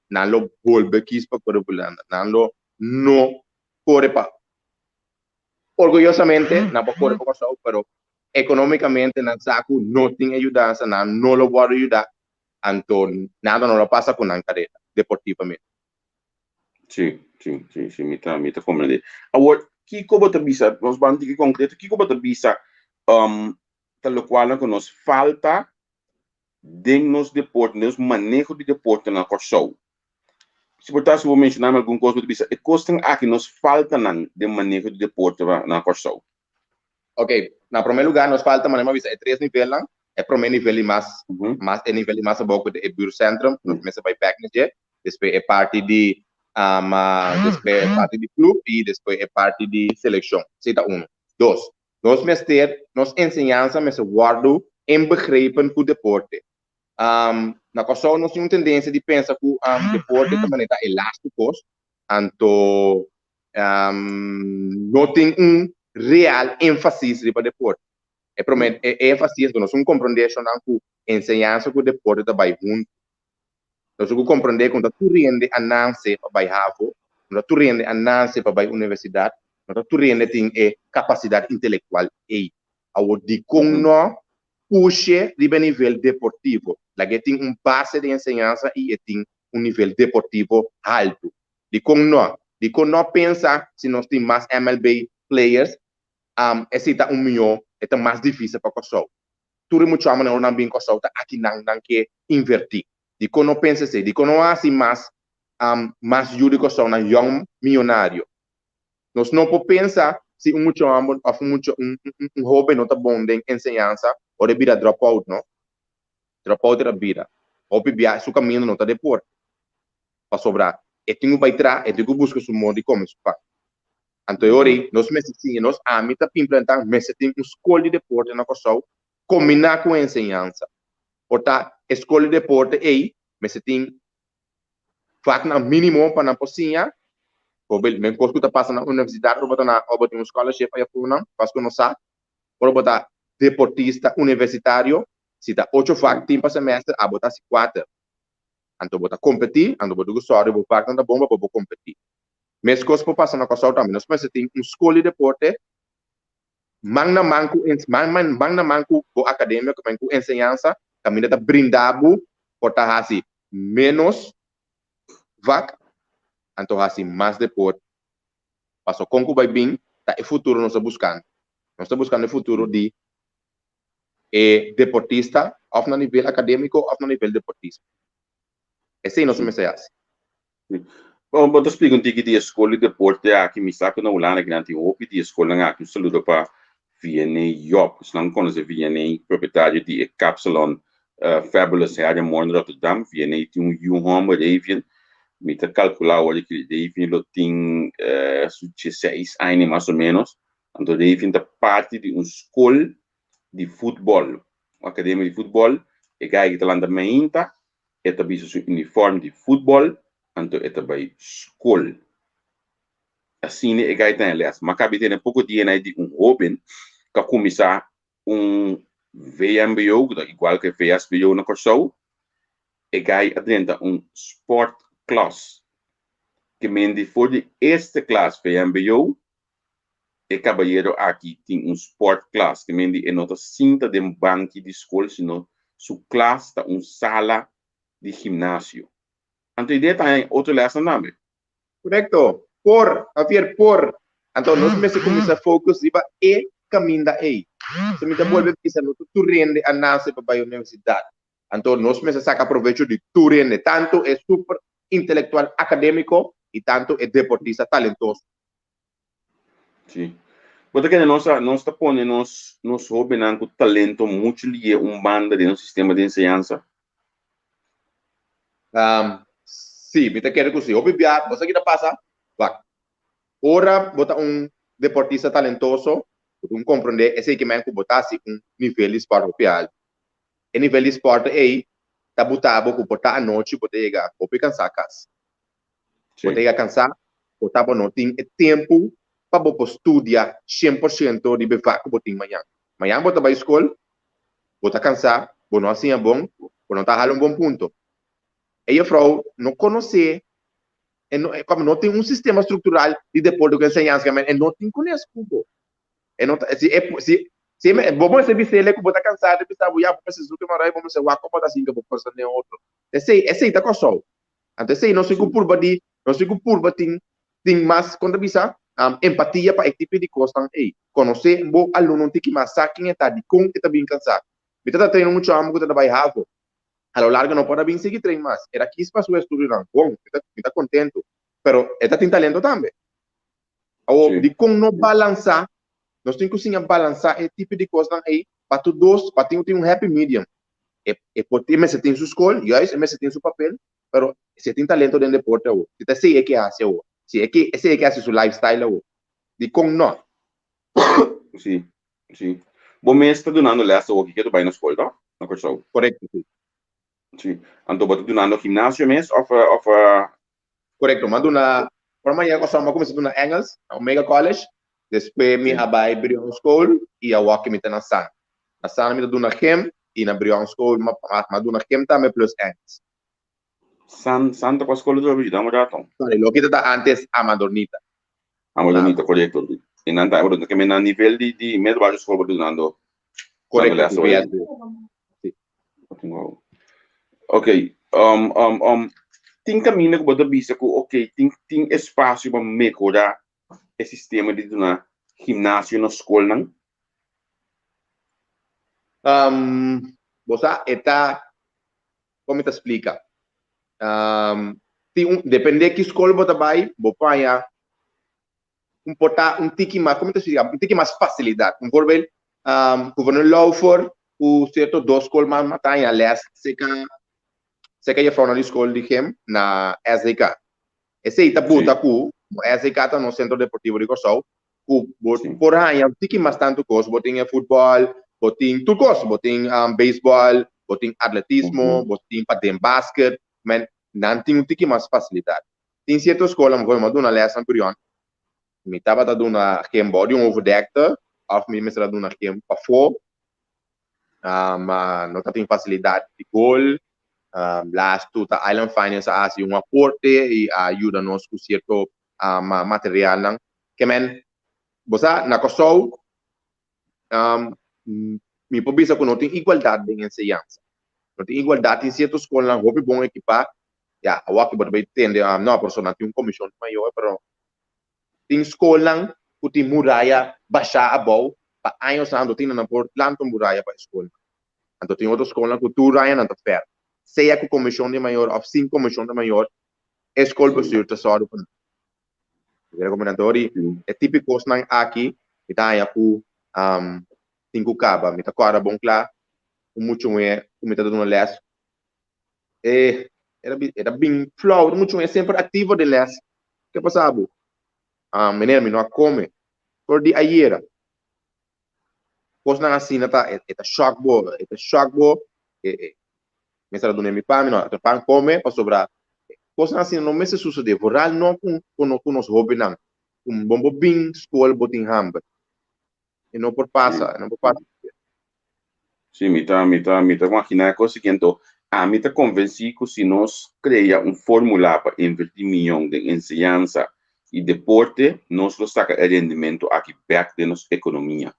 nan lo bolbe kis pa kore Hulanda. Nan lo no kore pa, orguyosamente nan por kore pa Kòrsou, pero ekonómikamente nan sa ku no tin e yudansa, nan no lo wòrdu yudá, anto nada no lo pasa ku nan karera deportivamente. Sí, sí, sí, sí, mi ta, mi ta comprende. Awor, kiko bo ta bisa, nos ban tiki concreto, kiko bo ta bisa um, ta locualnan ku nos falta den nos deporte, den nos maneho di deporte na Kòrsou? Si por ta si bo menshonami algun kos, bo ta bisa e kosnan aki nos faltanan den maneho di deporte na Kòrsou. Ok, na promé lugá nos falta, manera mi a bisa, e tres nivelnan. E promé nivel di mas, mas e nivel di mas abou ku ta e buurtcentrum, nos mester bai bèk na dje. Despues e parti di. Um, despues e parti di club i despues e parti di selekshon. Esei ta uno. Dos, nos mester, nos enseñansa mester wòrdu inbegrepen ku deporte. Um, na Kòrsou nos tin un tendensia di pensa ku um, deporte ta manera e lastu kos, anto um, no tin un real énfasis riba deporte. E promé e énfasis nos un komprondé shonnan ku enseñansa ku deporte ta bai huntu. Nos ku komprondé ku no ta tur hende a nanse pa bai havo, no ta tur hende a nanse pa bai universidat, no ta tur hende tin e kapasidat intelektual ei. Awor dikon no push'e riba e nivel deportivo? Laga e tin un base di enseñansa i e tin un nivel deportivo haltu. Dikon no? Dikon no pensa si nos tin mas MLB players, esei ta un mihó, e ta mas difísil pa Kòrsou. Tur e muchamannan ora nan bin Kòrsou ta aki nan nan ke invertí. Dikon no pensa esei? Dikon no hasi mas mas yu di Kòrsou nan yòn miyonario? Nos no por pensa si un mucha hòmber òf un mucha un un hóben no ta bon den enseñansa ora e bira drop out no. Drop out era bira. Hopi bia su kaminda no ta deporte. Pasobra e tin ku bai tra, e tin ku buska su modo di kome su pan. Anto e ora ei nos mester siña nos, ami ta implantá mester tin un skol di deporte na Kòrsou kombiná ku enseñansa. Por ta e skol di deporte ei mester tin vaknan mínimo pa nan por siña, Bijvoorbeeld, men kos ku ta pasa na universidat ora bo ta na ora bo tin un scholarship aya for nan, paske no sa, ora bo ta deportista universitario, si ta ocho vak tin pa semester, abo ta hasi kuater. Anto bo ta kompetí, anto bo tin ku sòru bo vaknan ta bon pa bo por kompetí. Meskos por pasa na Kòrsou tambe, nos mester tin un skol di deporte man na man ku man man man na man ku bo akademia, ku ku enseñansa, kaminda ta brinda bo por ta hasi ménos vak, anto hasi mas deporte. Paso kon ku bai bin ta e futuro nos ta buskando. Nos ta buskando e futuro di e deportista òf na nivel akadémiko òf na nivel deportista. Esei nos mester hasi. Bon, bo ta splika un tiki di e skol di deporte aki. Mi sa ku na Hulanda kinan tin hopi di e skolnan aki. Un saludo pa Vianney Job. Esnan konosé Vianney, propietario di e kapsalon Fabulous Hair and More na Rotterdam. Vianney tin un yu hòmber, Davian. Mi ta kalkulá awor di Davian lo tin su dieseis aña mas o ménos. Anto Davian ta parti di un skol di futbòl, un akademia di futbòl. E gai ki ta lanta mainta, e ta bisti su uniform di futbòl, anto e ta bai skol. Asina e gai ta na lès. M'a kabi tene poko dia na di un hóben ku a kuminsá un VMBO, ku ta igual ku e VSBO na Kòrsou. E gai a drenta un sportklas. Ke men di for di eerste klas VMBO E kabayero aki tin un sportklas, ke men di e no ta sinta den banki di skol sino su klas ta un sala di gimnasio. Anto idea ta haña otro lèsnan tambe. Korekto. Por, Javier, por. Anto nos mester kuminsá focus riba e kaminda ei. So mi ta bolbe bisa no ta tur hende a nase pa bai universidat. Anto nos mester saka provecho di tur hende, tantu e super intelektual akadémiko i tantu e deportista talentoso. Sí. Bo ta kende nos a, nos ta pone nos, nos hóbennan ku talento muchu lié un banda den nos sistema di enseñansa? Um, sí, mi ta kere ku sí. Hopi bia, bo sa ki ta pasa? Wak, ora bo ta un deportista talentoso, bo tin ku komprondé esei ke men ku bo ta hasi un nivel di spòrt hopi altu. E nivel di spòrt ei ta buta bo ku por ta anochi bo ta yega hopi kansá kas. Bo ta yega kansá, por ta bo no tin e tempu pa bo por studia shen por shento riba e vak ku bo tin mañan. Mañan bo ta bai skol, bo ta kansá, bo no a siña bon, bo no ta hala un bon punto. E jefrou no konosé, e no, pasobra no tin un sistema struktural di deporte ku enseñansa, e no tin kunes ku bo. E no ta, si e, si, si e, bo mester bis'el ku bo ta kansá, e ta bisa bo, ya, bo mester zoek e manera, bo mester wak komo ta sinka bo forsa den otro. Esei, esei ta Kòrsou. Anto esei nos tin ku purba di, nos tin ku purba tin tin mas, kon ta bisa, empatia pa e tipo di kosnan ei. Konosé bo alumno un tiki mas, sa ken e ta, dikon e ta bin kansá. Mi ta ta train un mucha hòmber ku ta ta bai havo. A lo largo no por a bin sigui train mas. E ta kis pa su estudionan. Bon, mi ta mi ta kontentu. Pero e ta tin talento tambe. Awor, dikon no balansá? Nos tin ku siña balansá e tipo di kosnan ei pa tur dos, pa tin tin un happy medium. E e por tin mester tin su skol, juist e mester tin su papel. Pero si e tin talento den deporte awo, si ta esei e ke hasi awo, si e ke esei e ke hasi su lifestyle awo, dikon no? Sí, sí. Bo mes ta dunando les awo kiko ta bai na skol, to? Na Kòrsou. Korekto, sí. Sí. Anto bo ta dunando gimnasio mes òf òf Korekto, mi a duna, ora mi a yega Kòrsou mi a kuminsá duna Engels na Omega College, despues mi a bai Brion School i awor ke mi ta na San. Na San mi ta duna gym i na Brion School mi a duna gym tambe plus Engels. San, San ta kua skol ta yuda un rato? Sorry, loke ta ta antes Amadornita. Amadornita, korekto. I nan ta, ke men na nivel di di middelbare skol bo ta dunando Korekto, les si, VSB. Si. Wow. Ok, um, um, um, tin kaminda ku bo ta bisa ku ok, tin tin espasio pa mehorá e sistema di duna gimnasio na skolnan? Um, bo sa, e ta Kon mi ta splika? Tin un, depende ki skol bo ta bai, bo paña un por ta un tiki mas, kon mi ta splika, un tiki mas fasilidat. Un voorbeeld, Gouverneur Lauffer ku sierto dos skol mas mas ta haña lès seka seka jefrounan di skol di gym na SDK. Esei ta buta ku SDK ta nos sentro deportivo di Kòrsou, ku bo por haña un tiki mas tantu kos, bo tin e futbòl, bo tin tur kos, bo tin beisbòl, bo tin atletismo, bo tin pa den basket, men nan tin un tiki mas fasilidat. Tin sierto skolnan, por ehempel, mi a duna lès na Brion, mi tabata duna gym bou di un overdekte òf mi mester a duna gym pafó, ma no tabatin fasilidat di gol. Lastu ta Island Finance a hasi un aporte i a yuda nos ku sierto materialnan. Ke men, bo sa, na Kòrsou, mi por bisa ku no tin igualdat den enseñansa. No tin igualdat, tin sierto skolnan hopi bon ekipá, ya, awor aki bo ta bai tende, no, profesor, nan tin un komishon di mayor, pero tin skolnan ku tin muraya bashá abou pa añosnan, anto tin nan por planta un muraya pa e skolnan. Anto tin otro skolnan ku tur aña nan ta fèr. Sea ku komishon di mayor òf sin komishon di mayor, e skolbestuur ta sòru pa nan. Rekomendador di e tipo di kosnan aki mi ta haña ku tin ku kaba. Mi ta kòrda bon kla un mucha muhé ku mi ta duna lès e e ta bin flou, un mucha muhé semper aktivo den lès. Ke pasa bo? Meneer mi no a kome for di ayera. Kosnan asina ta e ta shòk bo, e ta shòk bo, e mester a duna mi pan, mi no a pan kome pasobra kosnan asina no mester susede, vooral no ku ku nos hobennan, ku bo por bin skol bo tin hamber, e no por pasa, e no por pasa. Sí, mi ta, mi ta, mi ta imaginá e kos aki, anto ami ta konvensí ku si nos krea un fórmula pa invertí mion den enseñansa i deporte, nos lo saka e rendimentu aki bèk den nos ekonomia.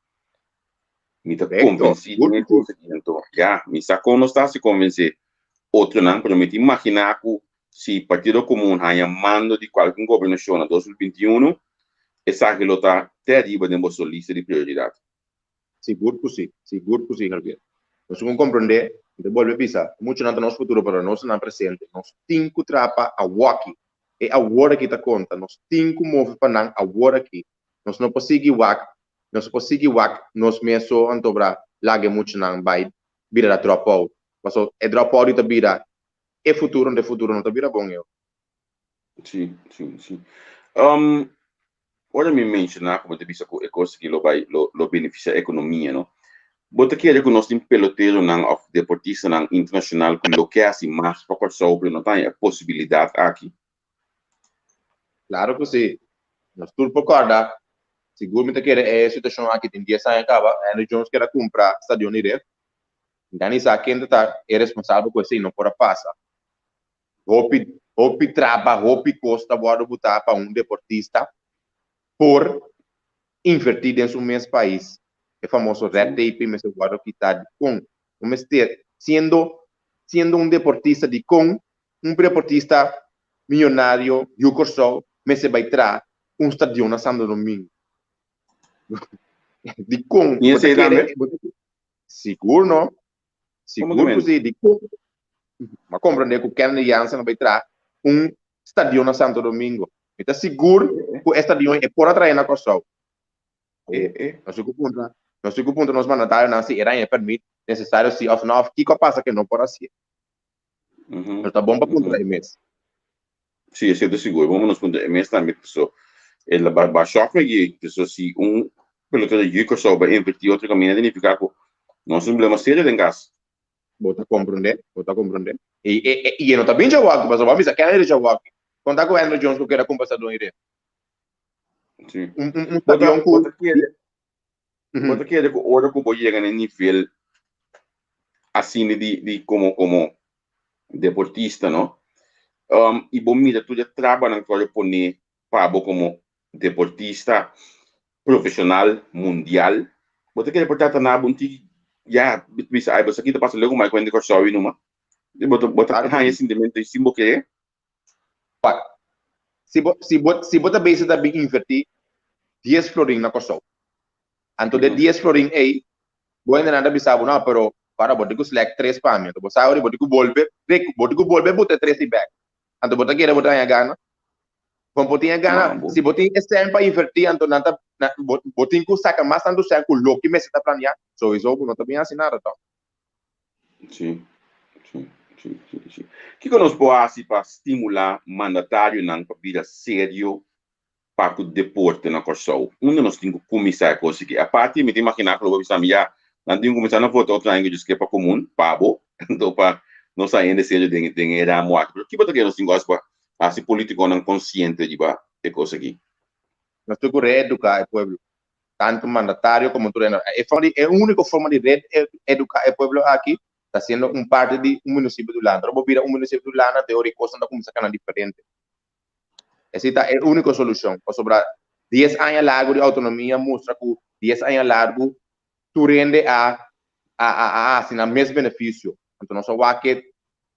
Mi ta konvensí den e kos aki, anto ya, mi sa kon nos ta hasi konvensé otronan, pero mi ta imaginá ku si Partido Komun haña mando di kualke un gobernashon na 2021, esaki lo ta te ariba den boso lista di prioridat. Sigur ku si, sigur ku si, Javier. Nos tin ku komprendé, mi ta bolbe bisa, muchanan ta nos futuro, pero nos ta nan presente. Nos tin ku traha pa awoki. E awor aki ta konta. Nos tin ku move pa nan awor aki. Nos no por sigui wak, nos no por sigui wak nos mes so antobra laga e muchanan bai bira da drop out. Paso e drop out di ta bira e futuro, anto e futuro no ta bira bon eu. Sí, sí, sí. Ora mi menshoná ku bo ta bisa ku e kos aki lo bai lo lo benefisiá ekonomia no. Bo ta kere ku nos tin peloteronan òf deportistanan internashonal ku lo ke hasi mas pa Kòrsou pero no ta haña e posibilidat aki? Klaro ku si. Nos tur por kòrda, sigur mi ta kere e situashon aki tin dies aña kaba, Henry Jones keda kumpra Stadion di Ref. Mi ta ni sa ken ta ta e responsabel ku esei no por a pasa. Hopi hopi traba, hopi kos ta wòrdu butá pa un deportista por invertí den su mes pais. E famoso red taping mester wòrdu kitá. Dikon? No mester. Siendo siendo un deportista dikon un deportista miyonario yu Kòrsou mester bai traha un stadion na Santo Domingo? Dikon? Ni esei tambe? Sigur no. Sigur ku si, dikon? Mi a komprendé ku Kennedy Jansen a bai traha un stadion na Santo Domingo. Mi ta sigur ku e stadion e por a trahe na Kòrsou. Nos tin ku puntra, nos tin ku puntra nos mandatarionan si e raña e pèrmit nesesario si òf no, òf kiko a pasa ku e no por hasié. Pero ta bon pa puntra e mes. Sí, esei ta sigur. Bon pa nos puntra e mes tambe paso el a ba shòk mi aki. Paso si un pelotero di Kòrsou bai invertí otro kaminda ta nifiká ku nos tin un problema serio den kas. Bo ta komprondé, bo ta komprondé. I e i e no ta bin djawak, pasobra bo a bisa Kennedy djawak. Konta ku Andruw Jones ku keda kumpasá don Irene. Sí. Un un un Bo ta stadion bo ku ta kere bo ta kere ku ora ku bo yega na e nivel asina di di komo komo deportista no, i bo mira tur e trabanan ku a pone pa bo komo deportista profesional mundial, bo ta kere por trata na bo un tiki ya bisa ay bo sa kita pasa leu ku mai kuenta di Kòrsou i numa. Bo ta bo ta haña e sintimentu sin bo kere. Wak, si bo si bo si bo ta bezig ta bin invertí dies florin na Kòrsou, anto de dies florin ei bo hendenan ta bisa bo no pero ora bo tin ku slèk tres pa mi, anto bo sa ora bo tin ku bolbe bo tin ku bolbe buta e tres ei bèk, anto bo ta kere bo ta haña gana? Kon bo tin e gana? Si bo tin e sèn pa invertí anto nan ta bo bo tin ku saka mas tantu sèn ku loke mester ta planeá, souiso bo no ta bin hasi nada tòg. Sí, sí, sí, sí, sí. Kiko nos por hasi pa stimulá mandatarionan pa bira serio pa ku deporte na Kòrsou? Unda nos tin ku kuminsá e kos aki? Aparte mi ta imaginá ku lo bo bisa mi ya, nan tin ku kuminsá na vota otro aña ku djis ke pa komun, pa bo, anto pa nos haña hende serio den den e ramo aki. Pero kiko ta kere nos tin ku hasi pa hasi polítikonan konsiente riba e kos aki? Nos tin ku reeduká e pueblo. Tanto mandatario como tur hende. E forma di, e unico forma di red educa e pueblo aki ta siendo un parte di un municipio di Hulanda. Ora bo bira un municipio di Hulanda, te ora e cosnan ta cuminsa cana diferente. Esey ta e unico solucion, pasobra dies aña largo di autonomia mustra cu dies aña largo tur hende a a a a haci nan mes beneficio. Anto nos a wak e,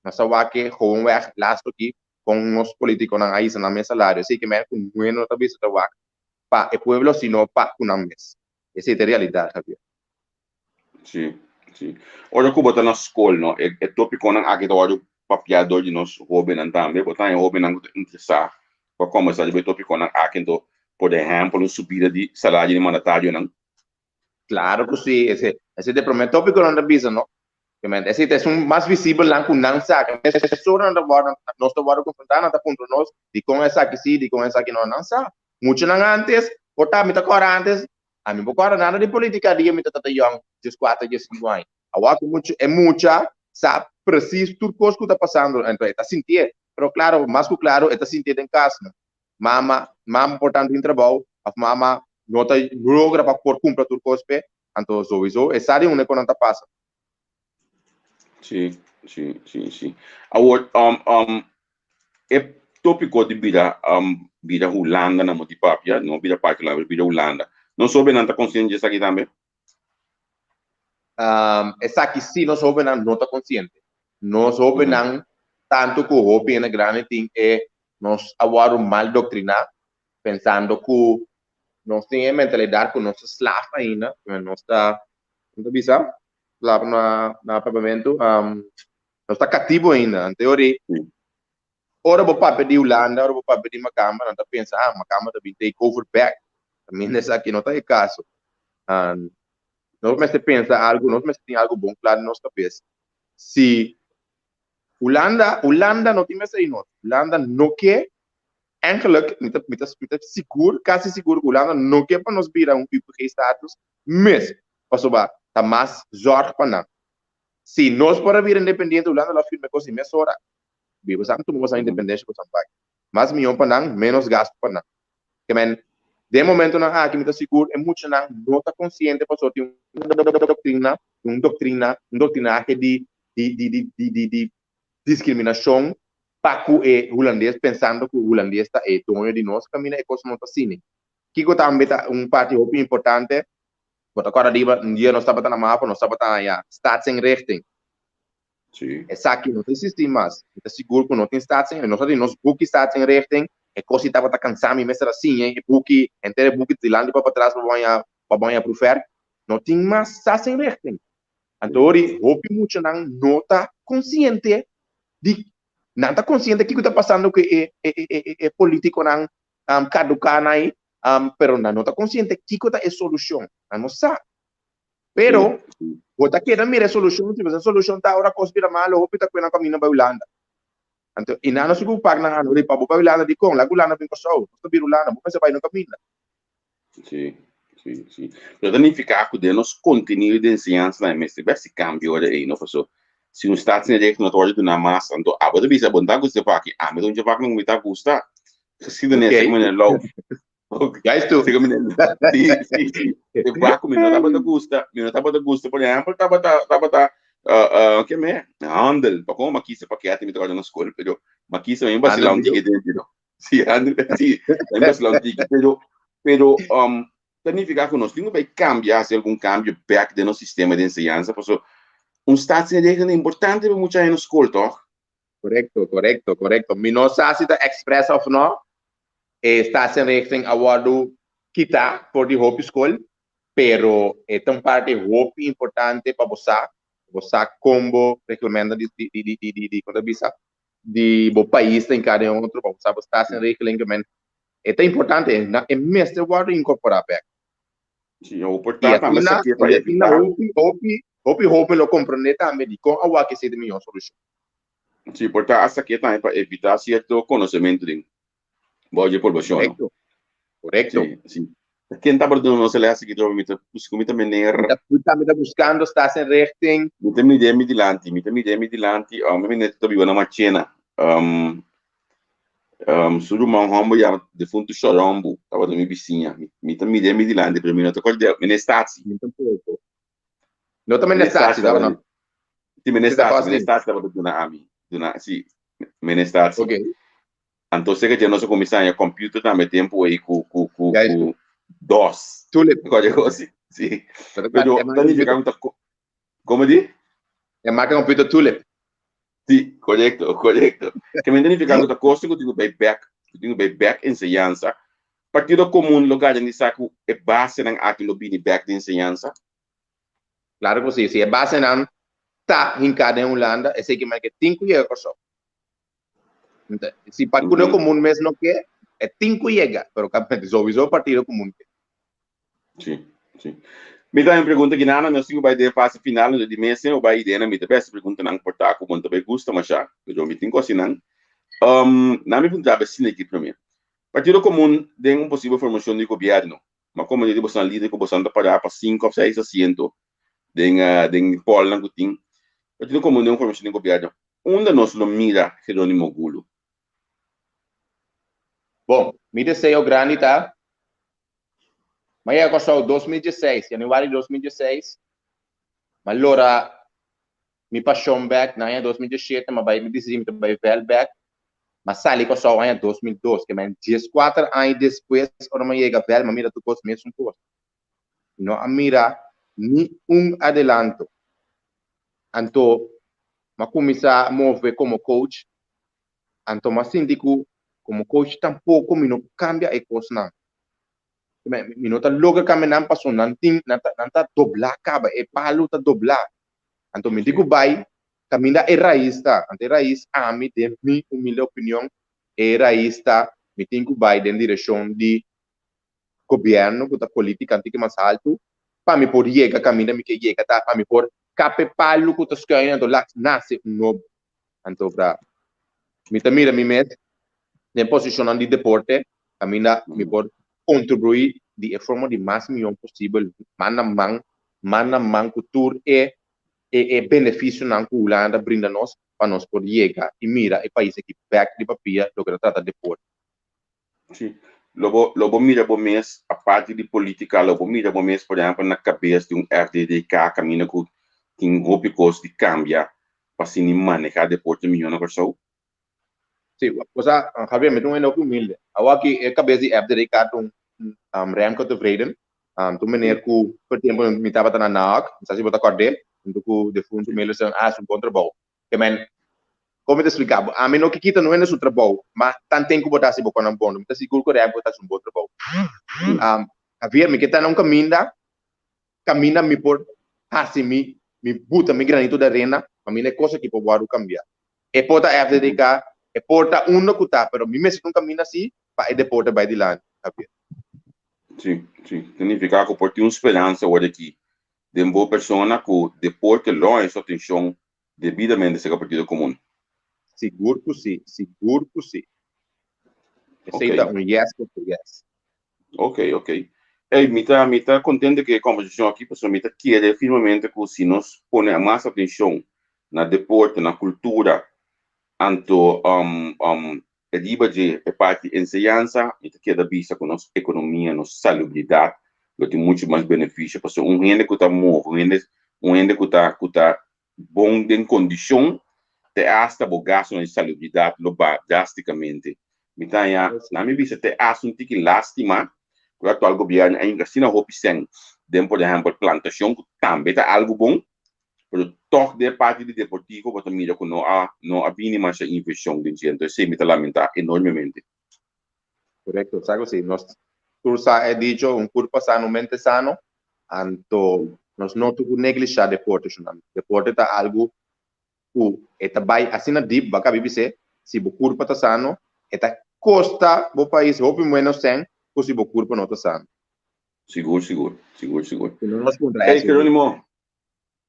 nos a wak e gewoonweg laatst aki con nos politiconan a hisa nan mes salario. Esey ke men cu nue no ta bisa ta wak pa e pueblo sino pa ku nan mes. Esei ta e realidat, Javier. Sí, sí. Ora ku bo ta na skol, no, e e topikonan aki ta wòrdu papiá dor di nos hóbennan tambe. Bo ta haña hóbennan ku ta interesá pa kòmbersá riba e topikonan aki. Anto, por ehèmpel, un subida di salario di mandatarionan. Klaro ku sí. Ese ese ta e promé topiko nan ta bisa, no. Obviamente, esei ta esun mas visibel nan ku nan sa. Mesora nan ta wòrdu, nos ta wòrdu konfrontá, nan ta puntra nos dikon esaki sí, dikon esaki no. Nan sa. Muchanan antes, por ta mi ta kòrda antes, ami por kòrda nada di politica dia mi ta tata yòn, dieskuater, diesinku aña. Awor ku mucha, e mucha sa presis tur kos ku ta pasando, anto e ta sintié. Pero klaro, mas ku klaro e ta sintié den kas no. Mama, mama por tantu tin trabou, òf mama no ta logra pa por kumpra tur kos p'e, anto souiso e sa di unda ku nan ta pasa. Sí, sí, sí, sí. Awor, um, um, e tópiko di bira, um, bira Hulanda na moti papia, no bira parti Hulanda, pero bira Hulanda. Nos hóbennan ta konsiente di esaki tambe? Um, esaki sí nos hóbennan no ta konsiente. Nos hóbennan, tantu ku hopi hende grandi tin e, nos a wòrdu mal doktriná, pensando ku nos tin e mentalidat ku nos ta slaf ainda, nos ta, kon ta bisa? Palabra na na papiamentu, um, nos ta katibu ainda. Ante ori, ora bo papia di Hulanda, ora bo papia di Makamba, nan ta pensa, ah, Makamba ta bin take over back. Caminda esaki no ta e caso. Um, nos mester pensa algo, nos mester tin algo bon kla den nos kabes. Si Hulanda, Hulanda no tin mester di nos. Hulanda no ke, eigenlijk, mi ta, mi ta, mi ta sigur, kasi sigur ku Hulanda no ke pa nos bira un UPG status mes. Pasobra ta mas zorg pa nan. Si nos por a bira independiente, Hulanda lo a firma e kos di mesora. Biba sa tuma boso independencia boso bai. Mas miyon pa nan, menos gasto pa nan. Ke men, den momentonan aki mi ta sigur e muchanan no ta konsiente pasobra tin un doktrina, un doktrina, un doktrinahe di di di di di di di diskriminashon pa ku e hulandes pensando ku hulandes ta e doño di nos kaminda e kos no ta asina. Kiko tambe ta un parti hopi importante Bo ta kòrda riba un dia nos tabata na mapa, nos tabata haña Staatsinrichting. Sí. Esaki no ta existí mas. Mi ta sigur ku no tin Staatsinrichting. Nos a tin nos buki Staatsinrichting. E kos ei tabata kansá mi mester a siña e buki, henter e buki dilanti pa patras pa bo haña pa bo haña proefwerk. No tin mas Staatsinrichting. Anto ori hopi muchanan no ta konsiente di nan ta konsiente kiko ta pasando ku e e e e politikonan kaduká nan ei, pero nan no ta konsiente kiko ta e solushon, nan no sa. Pero bo ta keda mira e solushon, si e solushon ta ora kos bira malo, hopi ta kue nan kaminda bai Hulanda. Anto i nan no sigur pak nan ano di pa bo bai Hulanda dikon? Laga Hulanda bin Kòrsou. Nos ta bira Hulanda, bo mester bai no kaminda. Sí, sí, sí. Pero ta nifiká ku den nos kontenido di enseñansa nan mester bèsti kambio ora ei, no? Paso si un staatsrecht no ta wòrdu duná mas, anto abo ta bisa bo no ta gusta e vak, ami ta un dje vaknan ku mi ta gusta. Geschiedenis, Oké. seki meneer Louw. Juist toe. Seki meneer Sí, sí, sí. E vak ku mi no tabata gusta, mi no tabata gusta, por ehèmpel, tabata, tabata, ke me? Handel. Pakon mi a kisa pakèt mi ta wòrdu na skol, pero mi a kisa mi basila un tiki den, pero Sí, André, sí, también vacilá un tiki, pero, pero um, ta nifica ku nos tin ku bai cambia, hasi algun cambio back den nos sistema di enseñansa, paso un staatsregeling ta importante pa mucha na skol, toch? Korekto, korekto, korekto. Mi no sa si ta express of no, e staatsregeling a wòrdu kitá for di hopi skol, pero e ta un parti hopi importante pa bo sa, bo sa kon bo reglamento di di di di di di kon ta bisa di bo pais ta hinká den otro pa bo sa bo staatsregeling ke men e ta importante e na e mester wòrdu inkorporá bèk. Sí, bo por I ta tambe asina saké pa i asina evitá. hopi hopi hopi hoben lo komprondé tambe dikon a wak esei ta mihó solushon. Sí, por ta a saké tambe pa evitá sierto konosementu den bou dje poblashon, no? Korekto, korekto. Sí, sí. Ken tabata duna nos e lès aki trobe? Mi ta buska, mi ta meneer. Mi ta, mi tambe ta buskando staatsregeling. Mi ta mid'é mi dilanti, mi ta mid'é mi dilanti. Mi meneer ta biba na Machena. Su ruman hòmber yama defuntu Shorombu, tabata mi bisiña. Mi ta mid'é mi dilanti, pero mi no ta kòrd'é. Meneer Statie. Mi tampoko. No ta meneer Statie tabata no? Si, meneer Statie, meneer Statie tabata duna ami. Duna, si, meneer Statie. Oké. Anto seka dje nos a kuminsá haña computer tambe tempu ei ku ku ku ku dos. Tulip. Kòrda ku si. Si. Pero ta nifiká ku ta Komo di? E marka computer Tulip. Si, korekto, korekto. Ke men ta nifiká ku ta kos ku tin ku bai bèk, ku tin ku bai bèk enseñansa. Partido Komun lo garantisa ku e basenan aki lo bini bèk den enseñansa? Klaro ku si. Si e basenan ta hinká den Hulanda, esei ke men ke tin ku yega Kòrsou. Si Partido Komun mes no ke, e tin ku yega, pero souiso Partido Komun ke. Si, si. Mi ta un pregunta Ginana, nos tin ku bai den fase final, nos di mes o bai idea mi ta bes preguntanan por ta ku bon ta bai gusta masha, pero mi tin ku hasi nan. Nan mi puntra bo asina aki prome. Partido Komun den un posibel formashon di gobièrnu, ma komo di bosan lider ku bosan ta pará pa sinku òf seis asiento den den polnan ku tin, Partido Komun den un formashon di gobièrnu, Unda nos lo mira Geronimo Gulu? Bon, mi deseo grandi ta m'a yega Kòrsou 2016, yanüari 2016, m'a lora mi pashon bèk na aña 2017, m'a bai, mi disidí mi ta bai vèlt bèk, m'a sali Kòrsou aña 2002, ke men dieskuater aña despues ora m'a yega vèlt m'a mira tur kos mesun kos. Mi no a mira ni un adelanto. Anto m'a kuminsá move komo coach, anto m'a sinti ku komo coach tampoko mi no por kambia e kosnan. Mi no ta logra kambia nan pasobra nan tin, nan ta, nan ta doblá kaba, e palu ta doblá. Anto mi tin ku bai kaminda e rais ta. Anto e rais ami, den mi humilde opinion, e rais ta mi tin ku bai den direkshon di gobierno ku ta politica anti mas haltu pa mi por yega kaminda mi ke yega ta pa mi por kap e palu ku ta skuin anto lak nase un nobo. Anto bra mi ta mira mi mes den posishonnan di deporte kaminda mi por kontribuí di e forma di mas mihó posibel man na man man na man ku tur e e benefisionan ku Hulanda brinda nos pa nos por yega i mira e pais aki bèk riba pia loke ta trata deporte. Sí. Lo bo, lo bo mira bo mes, aparte di politica, lo bo mira bo mes, por ehempel, na cabes di un FDDK caminda cu tin hopi cos di cambia pa asina maneha deporte miho na Kòrsou? Sí, cosa, Javier, mi ta un hende hopi humilde. Awor aki e cabes di FDDK ta un Remco Tevreden, ta un meneer cu por tempo mi tabata na NAOC, mi sa si bo ta cord'é, hunto cu defunto Millerson, a haci un bon trabou. Ke men, kon mi ta splika bo? Ami no ke kita no hende su trabou, ma tanten ku bo ta hasi bo konan bon, mi ta sigur ku Remco ta hasi un bon trabou. Javier, mi ke ta na un kaminda, kaminda mi por hasi mi, mi buta mi granito de arena, pa mi na e kos aki por wòrdu kambia. E por ta FDDK, e por ta unda ku ta, pero mi mester ta un kaminda asi pa e deporte bai dilanti, Javier. Sí, sí. Ta nifiká ku por tin un speransa awor aki den bo persona ku deporte lo haña su atenshon debidamente serka Partido Komun. Sigur ku si, sigur ku si. Esei ta un yes ku yes. Ok, ok. Ey, mi ta, mi ta contento ku e conversacion aki, pasobra mi ta kere firmemente ku si nos pone mas atencion na deporte, na cultura, anto um, um, riba dje e parti enseñansa, mi ta keda bisa ku nos ekonomia, nos salubridat lo tin muchu mas benefisio, pasobra un hende ku ta move, un hende, un hende ku ta, ku ta bon den kondishon, te asta bo gastunan di salubridat lo baha drastikamente. Mi ta haña, na mi bisa te asta un tiki lastima ku e aktual gobièrnu a hinka asina hopi sèn den por ehèmpel plantashon ku tambe ta algu bon, pero tòg den e parti di deportivo bo ta mira ku no a no a bini masha invershon den dje, enton esei mi ta lamentá enormemente. Korekto, sa ku si, nos tur sa e dicho un kurpa sano mente sano, anto nos no tur ku neglishá deporte shunnan. Deporte ta algu ku e ta bai asina dip, bo a kabi bis'é, si bo kurpa ta sano, e ta kosta bo pais hopi ménos sèn ku si bo kurpa no ta sano. Sigur, sigur, sigur, sigur. Si no nos puntra Ey, Geronimo,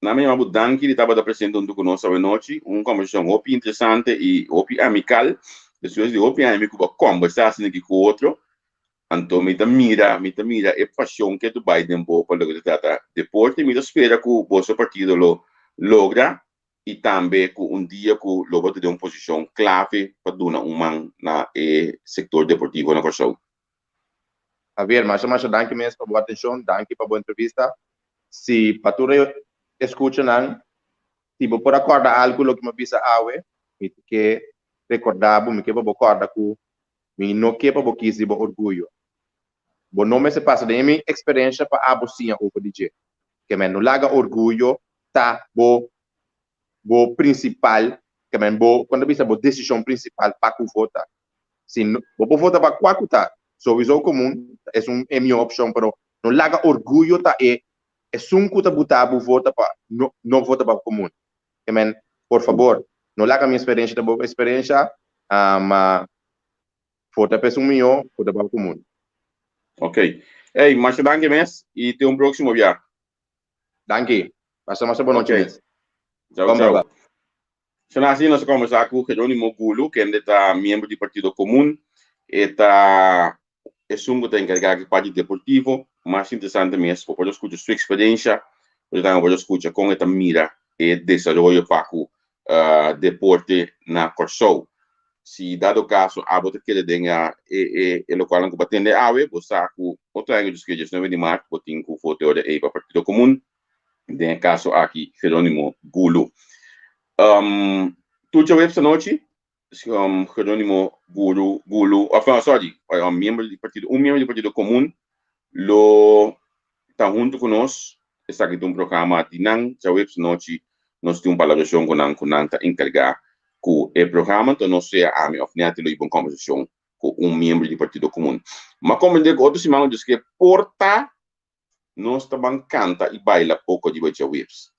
Na mi yama bo danki di tabata presente huntu ku nos awenochi. Un kombersashon hopi interesante i hopi amikal. Despues di hopi aña mi ku bo a kombersá asina aki ku otro. Anto mi ta mira, mi ta mira e pashon ke ta bai den bo pa loke ta trata deporte. Mi ta spera ku boso partido lo logra i tambe ku un dia ku lo bo ta den un posishon klave pa duna un man na e sektor deportivo na Kòrsou. Javier, masha masha danki mes pa bo atenshon, danki pa bo entrevista. Si pa tur e escuchanan, si bo por a corda algo loke mi a bisa awe, mi ta ke recorda bo, mi ke pa bo corda cu mi no ke pa bo kies riba orguyo. Bo no mester pasa den mi experiencia pa abo siña over di dje. Ke men no laga orguyo ta bo bo principal, ke men bo, con ta bisa, bo decision principal pa cu vota. Si no, bo por vota pa cua cu ta, sowiso comun, esun e miho opcion, pero No laga orguyo ta e esun ku ta buta bo vota pa no no vota pa komun. Amen. Por fabor, no laga mi eksperensha ta bo eksperensha, ma vota pa esun mihó, vota pa komun. Ok. Ey, masha danki mes y te un próximo bia. Danki. Pasa masha bon nochi mes. Chau, chau. Sena asina nos a kombersá ku Geronimo Gulu, kende ta miembro di Partido Komun. E ta esun ku ta enkargá ku e parti deportivo. Mas interesante mes, bo por a skucha su eksperensha, pero tambe bo por a skucha kon e ta mira e desaroyo pa ku deporte na Kòrsou. Si dado kaso abo ta keda den e lokualnan ku bo a tende awe, bo sa ku otro aña ku djis diesnuebe di mart bo tin ku vote ora ei pa Partido Komun. Den e kaso aki Geronimo Gulu. Um, tur djaweps anochi, um, Geronimo Gulu, Gulu, of no, sorry, um, miembro di partido, un miembro di Partido Komun lo ta huntu ku nos. Esaki ta un programa di nan. Djaweps anochi nos tin un palabrashon ku nan, ku nan ta enkargá ku e programa. Enton no sea ami of Netty lo hiba un kòmbersashon ku un miembro di Partido Komun. M'a komprendé ku otro siman lo djis ke por ta Nos ta ban kanta i baila poko riba djaweps.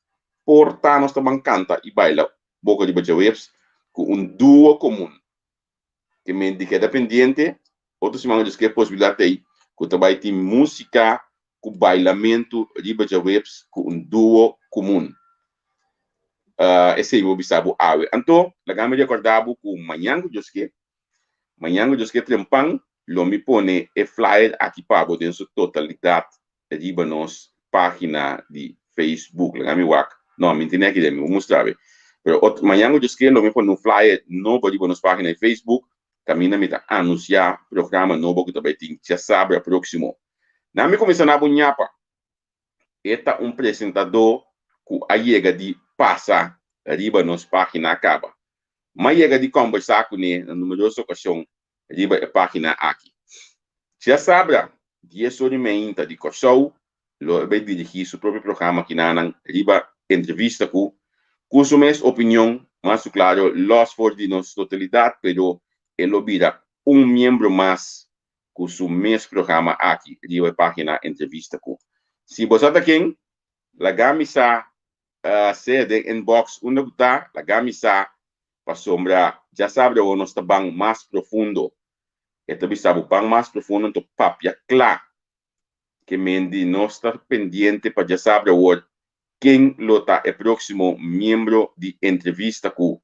Por ta nos ta ban kanta i baila boko riba djaweps ku un duo komun. Ke men di keda pendiente, otro siman lo djis posibilidat ei ku ta bai tin músika ku bailamentu riba djaweps ku un duo komun. Esei mi bo bisa bo awe. Anto, laga mi rekòrda bo ku mañan ku Dios ke, Mañan ku Dios ke trempan lo mi pone e flyer aki pa bo den su totalidat riba nos pagina di Facebook. Laga mi wak. No, mi tene aki den, mi por mustra bo. Pero ot mañan ku Dios ke lo mi pone un flyer nobo riba nos pagina di Facebook kaminda mi ta anunsiá programa nobo ku ta bai tin djasabra próksimo. Nan mi kuminsá na bo ñapa. E ta un presentadó ku a yega di pasa riba nos página kaba. M'a yega di kòmbersá kuné na numeroso okashon riba e página aki. Djasabra, dies or i meinta di Kòrsou, lo e bai dirigí su propio programa kinanan riba Entrevista ku ku su mes opinion, mas su klaro lòs for di nos totalidat, pero e lo bira un miembro mas ku su mes programa aki riba e página Entrevista ku. Si bo sa ta ken, laga mi sa sea den inbox unda ku ta, laga mi sa pasobra djasabra awor nos ta ban mas profundo. E ta bisa bo ban mas profundo anto papia kla. Ke men di nos ta pendiente pa djasabra awor ken lo ta e próksimo miembro di Entrevista ku.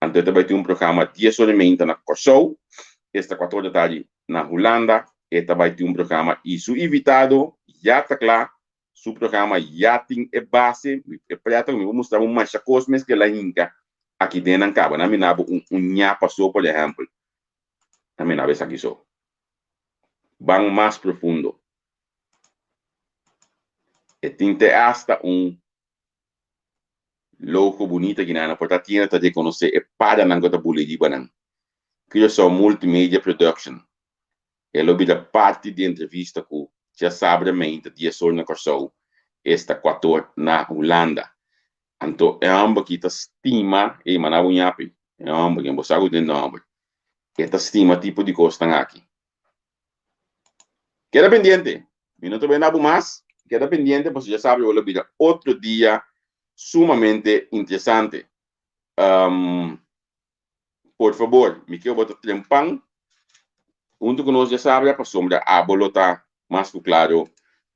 Anto e ta bai tin un programa dies ora i meinta na Kòrsou, esta kuater ora tardi na Hulanda. E ta bai tin un programa i su invitado ya ta kla, su programa ya tin e base. E prèt ku mi por mustra bo masha kos mes ku el a hinka aki den nan kaba. Nan mina bo un un ñapa so por ehèmpel. Nan mina bo esaki so. Ban mas profundo. E tin te asta un Logo bunita ki nan a por ta tienda ta rekonosé e padanan ku ta buli riba nan. Curaçao Multimedia Production. E lo bira parti di entrevista ku djasabra meinta dies or na Kòrsou, esta kuator na Hulanda. Anto e hòmber ki ta stima, ey manda bo ñapi, e hòmber ken bo sa ku tin nòmber, e ta stima tipo di kosnan aki. Keda pendiente. Mi no ta bay na bo mas. Keda pendiente pasobra ya sabi lo bira otro dia sumamente interesante. Um, por favor, mi ke bo ta trempan hunto ku nos ya sabi pasobra abo lo ta mas ku klaro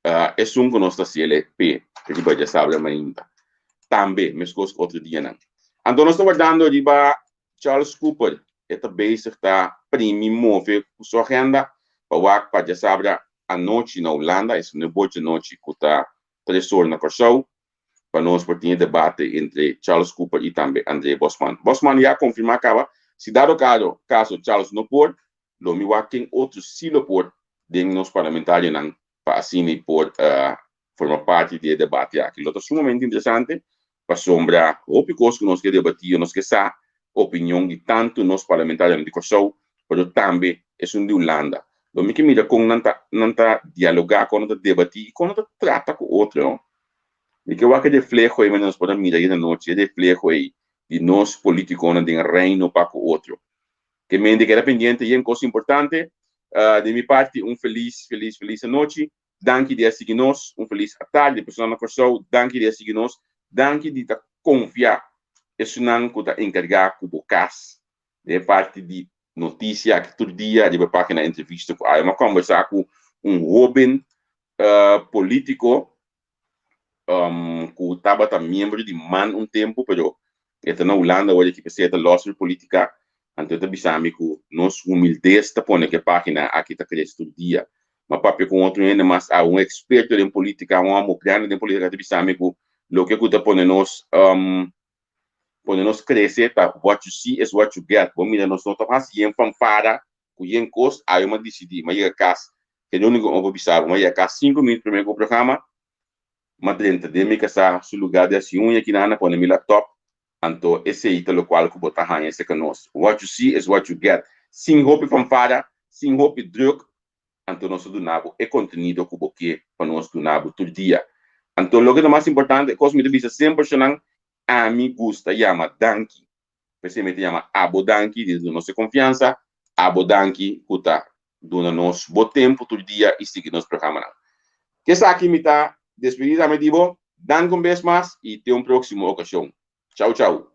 uh, esun ku nos ta hasiele pe riba ya sabi mainta. Tambe, meskos ku otro dianan. Anto nos ta wardando riba Charles Cooper e ta bezig ta primi move ku su agenda pa wak pa djasabra anochi na Hulanda, es no bochi anochi ku ta tres or na Kòrsou, pa nos por tin e debate entre Charles Cooper i tambe André Bosman. Bosman ya a konfirmá kaba, si dado kaso Charles no por, lo mi wak ken otro si lo por den nos parlamentarionan pa asina i por forma parti di e debate aki. Lo ta sumamente interesante pasobra hopi kos ku nos ke debatí o nos ke sa opinion di tantu nos parlamentarionan di Kòrsou pero tambe esun di Hulanda. Lo mi ke mira kon nan ta nan ta dialogá, kon nan ta debatí i kon nan ta trata ku otro no. Mi ke wak e refleho ei manera nos por a mira ayer anochi, e refleho ei di nos politikonan den Reino pa ku otro. Ke mente keda pendiente yen kos importante. Di mi parti un felis felis felis anochi. Danki di a sigui nos. Un felis atardi personal na Kòrsou. Danki di a sigui nos. Danki di ta konfia esunnan ku ta enkargá ku bo kas den e parti di notisia aki tur dia riba e página Entrevista ku Ayo. Mi a kòmbersá ku un hóben polítiko ku tabata miembro di man un tempu pero e ta na Hulanda awor aki p'esei e ta lòs riba politica anto e ta bisa mi ku nos humildes ta pone ku e pagina aki ta krese tur dia. Mi a papia ku un otro hende mas a un eksperto den politica un homo grandi den politica ta bisa mi ku loke ku ta pone nos pone nos krese ta what you see is what you get bo mira nos no ta hasi yen fanfara ku yen kos awe mi a disidí mi a yega kas Ke lo úniko ku mi por bisa bo, mi a yega kas sinku minüt promé ku programa, mi a drenta den mi kasá su lugá di hasi uña kinan a pone mi laptop, anto esei ta lokual ku bo ta haña esei ka nos. What you see is what you get. Sin hopi fanfara, sin hopi drùk, anto nos ta duna bo e kontenido ku bo ke pa nos duna bo tur dia. Anto loke ta mas importante, e kos mi ta bisa semper shonnan, ami gusta yama danki. P'esei mi ta yama abo danki di duna nos e konfiansa, abo danki ku ta duna nos bo tempu tur dia i sigui nos programanan. Ku esaki mi ta despedí tambe di bo. Danki un bes mas i te un próksimo okashon. Chau chau.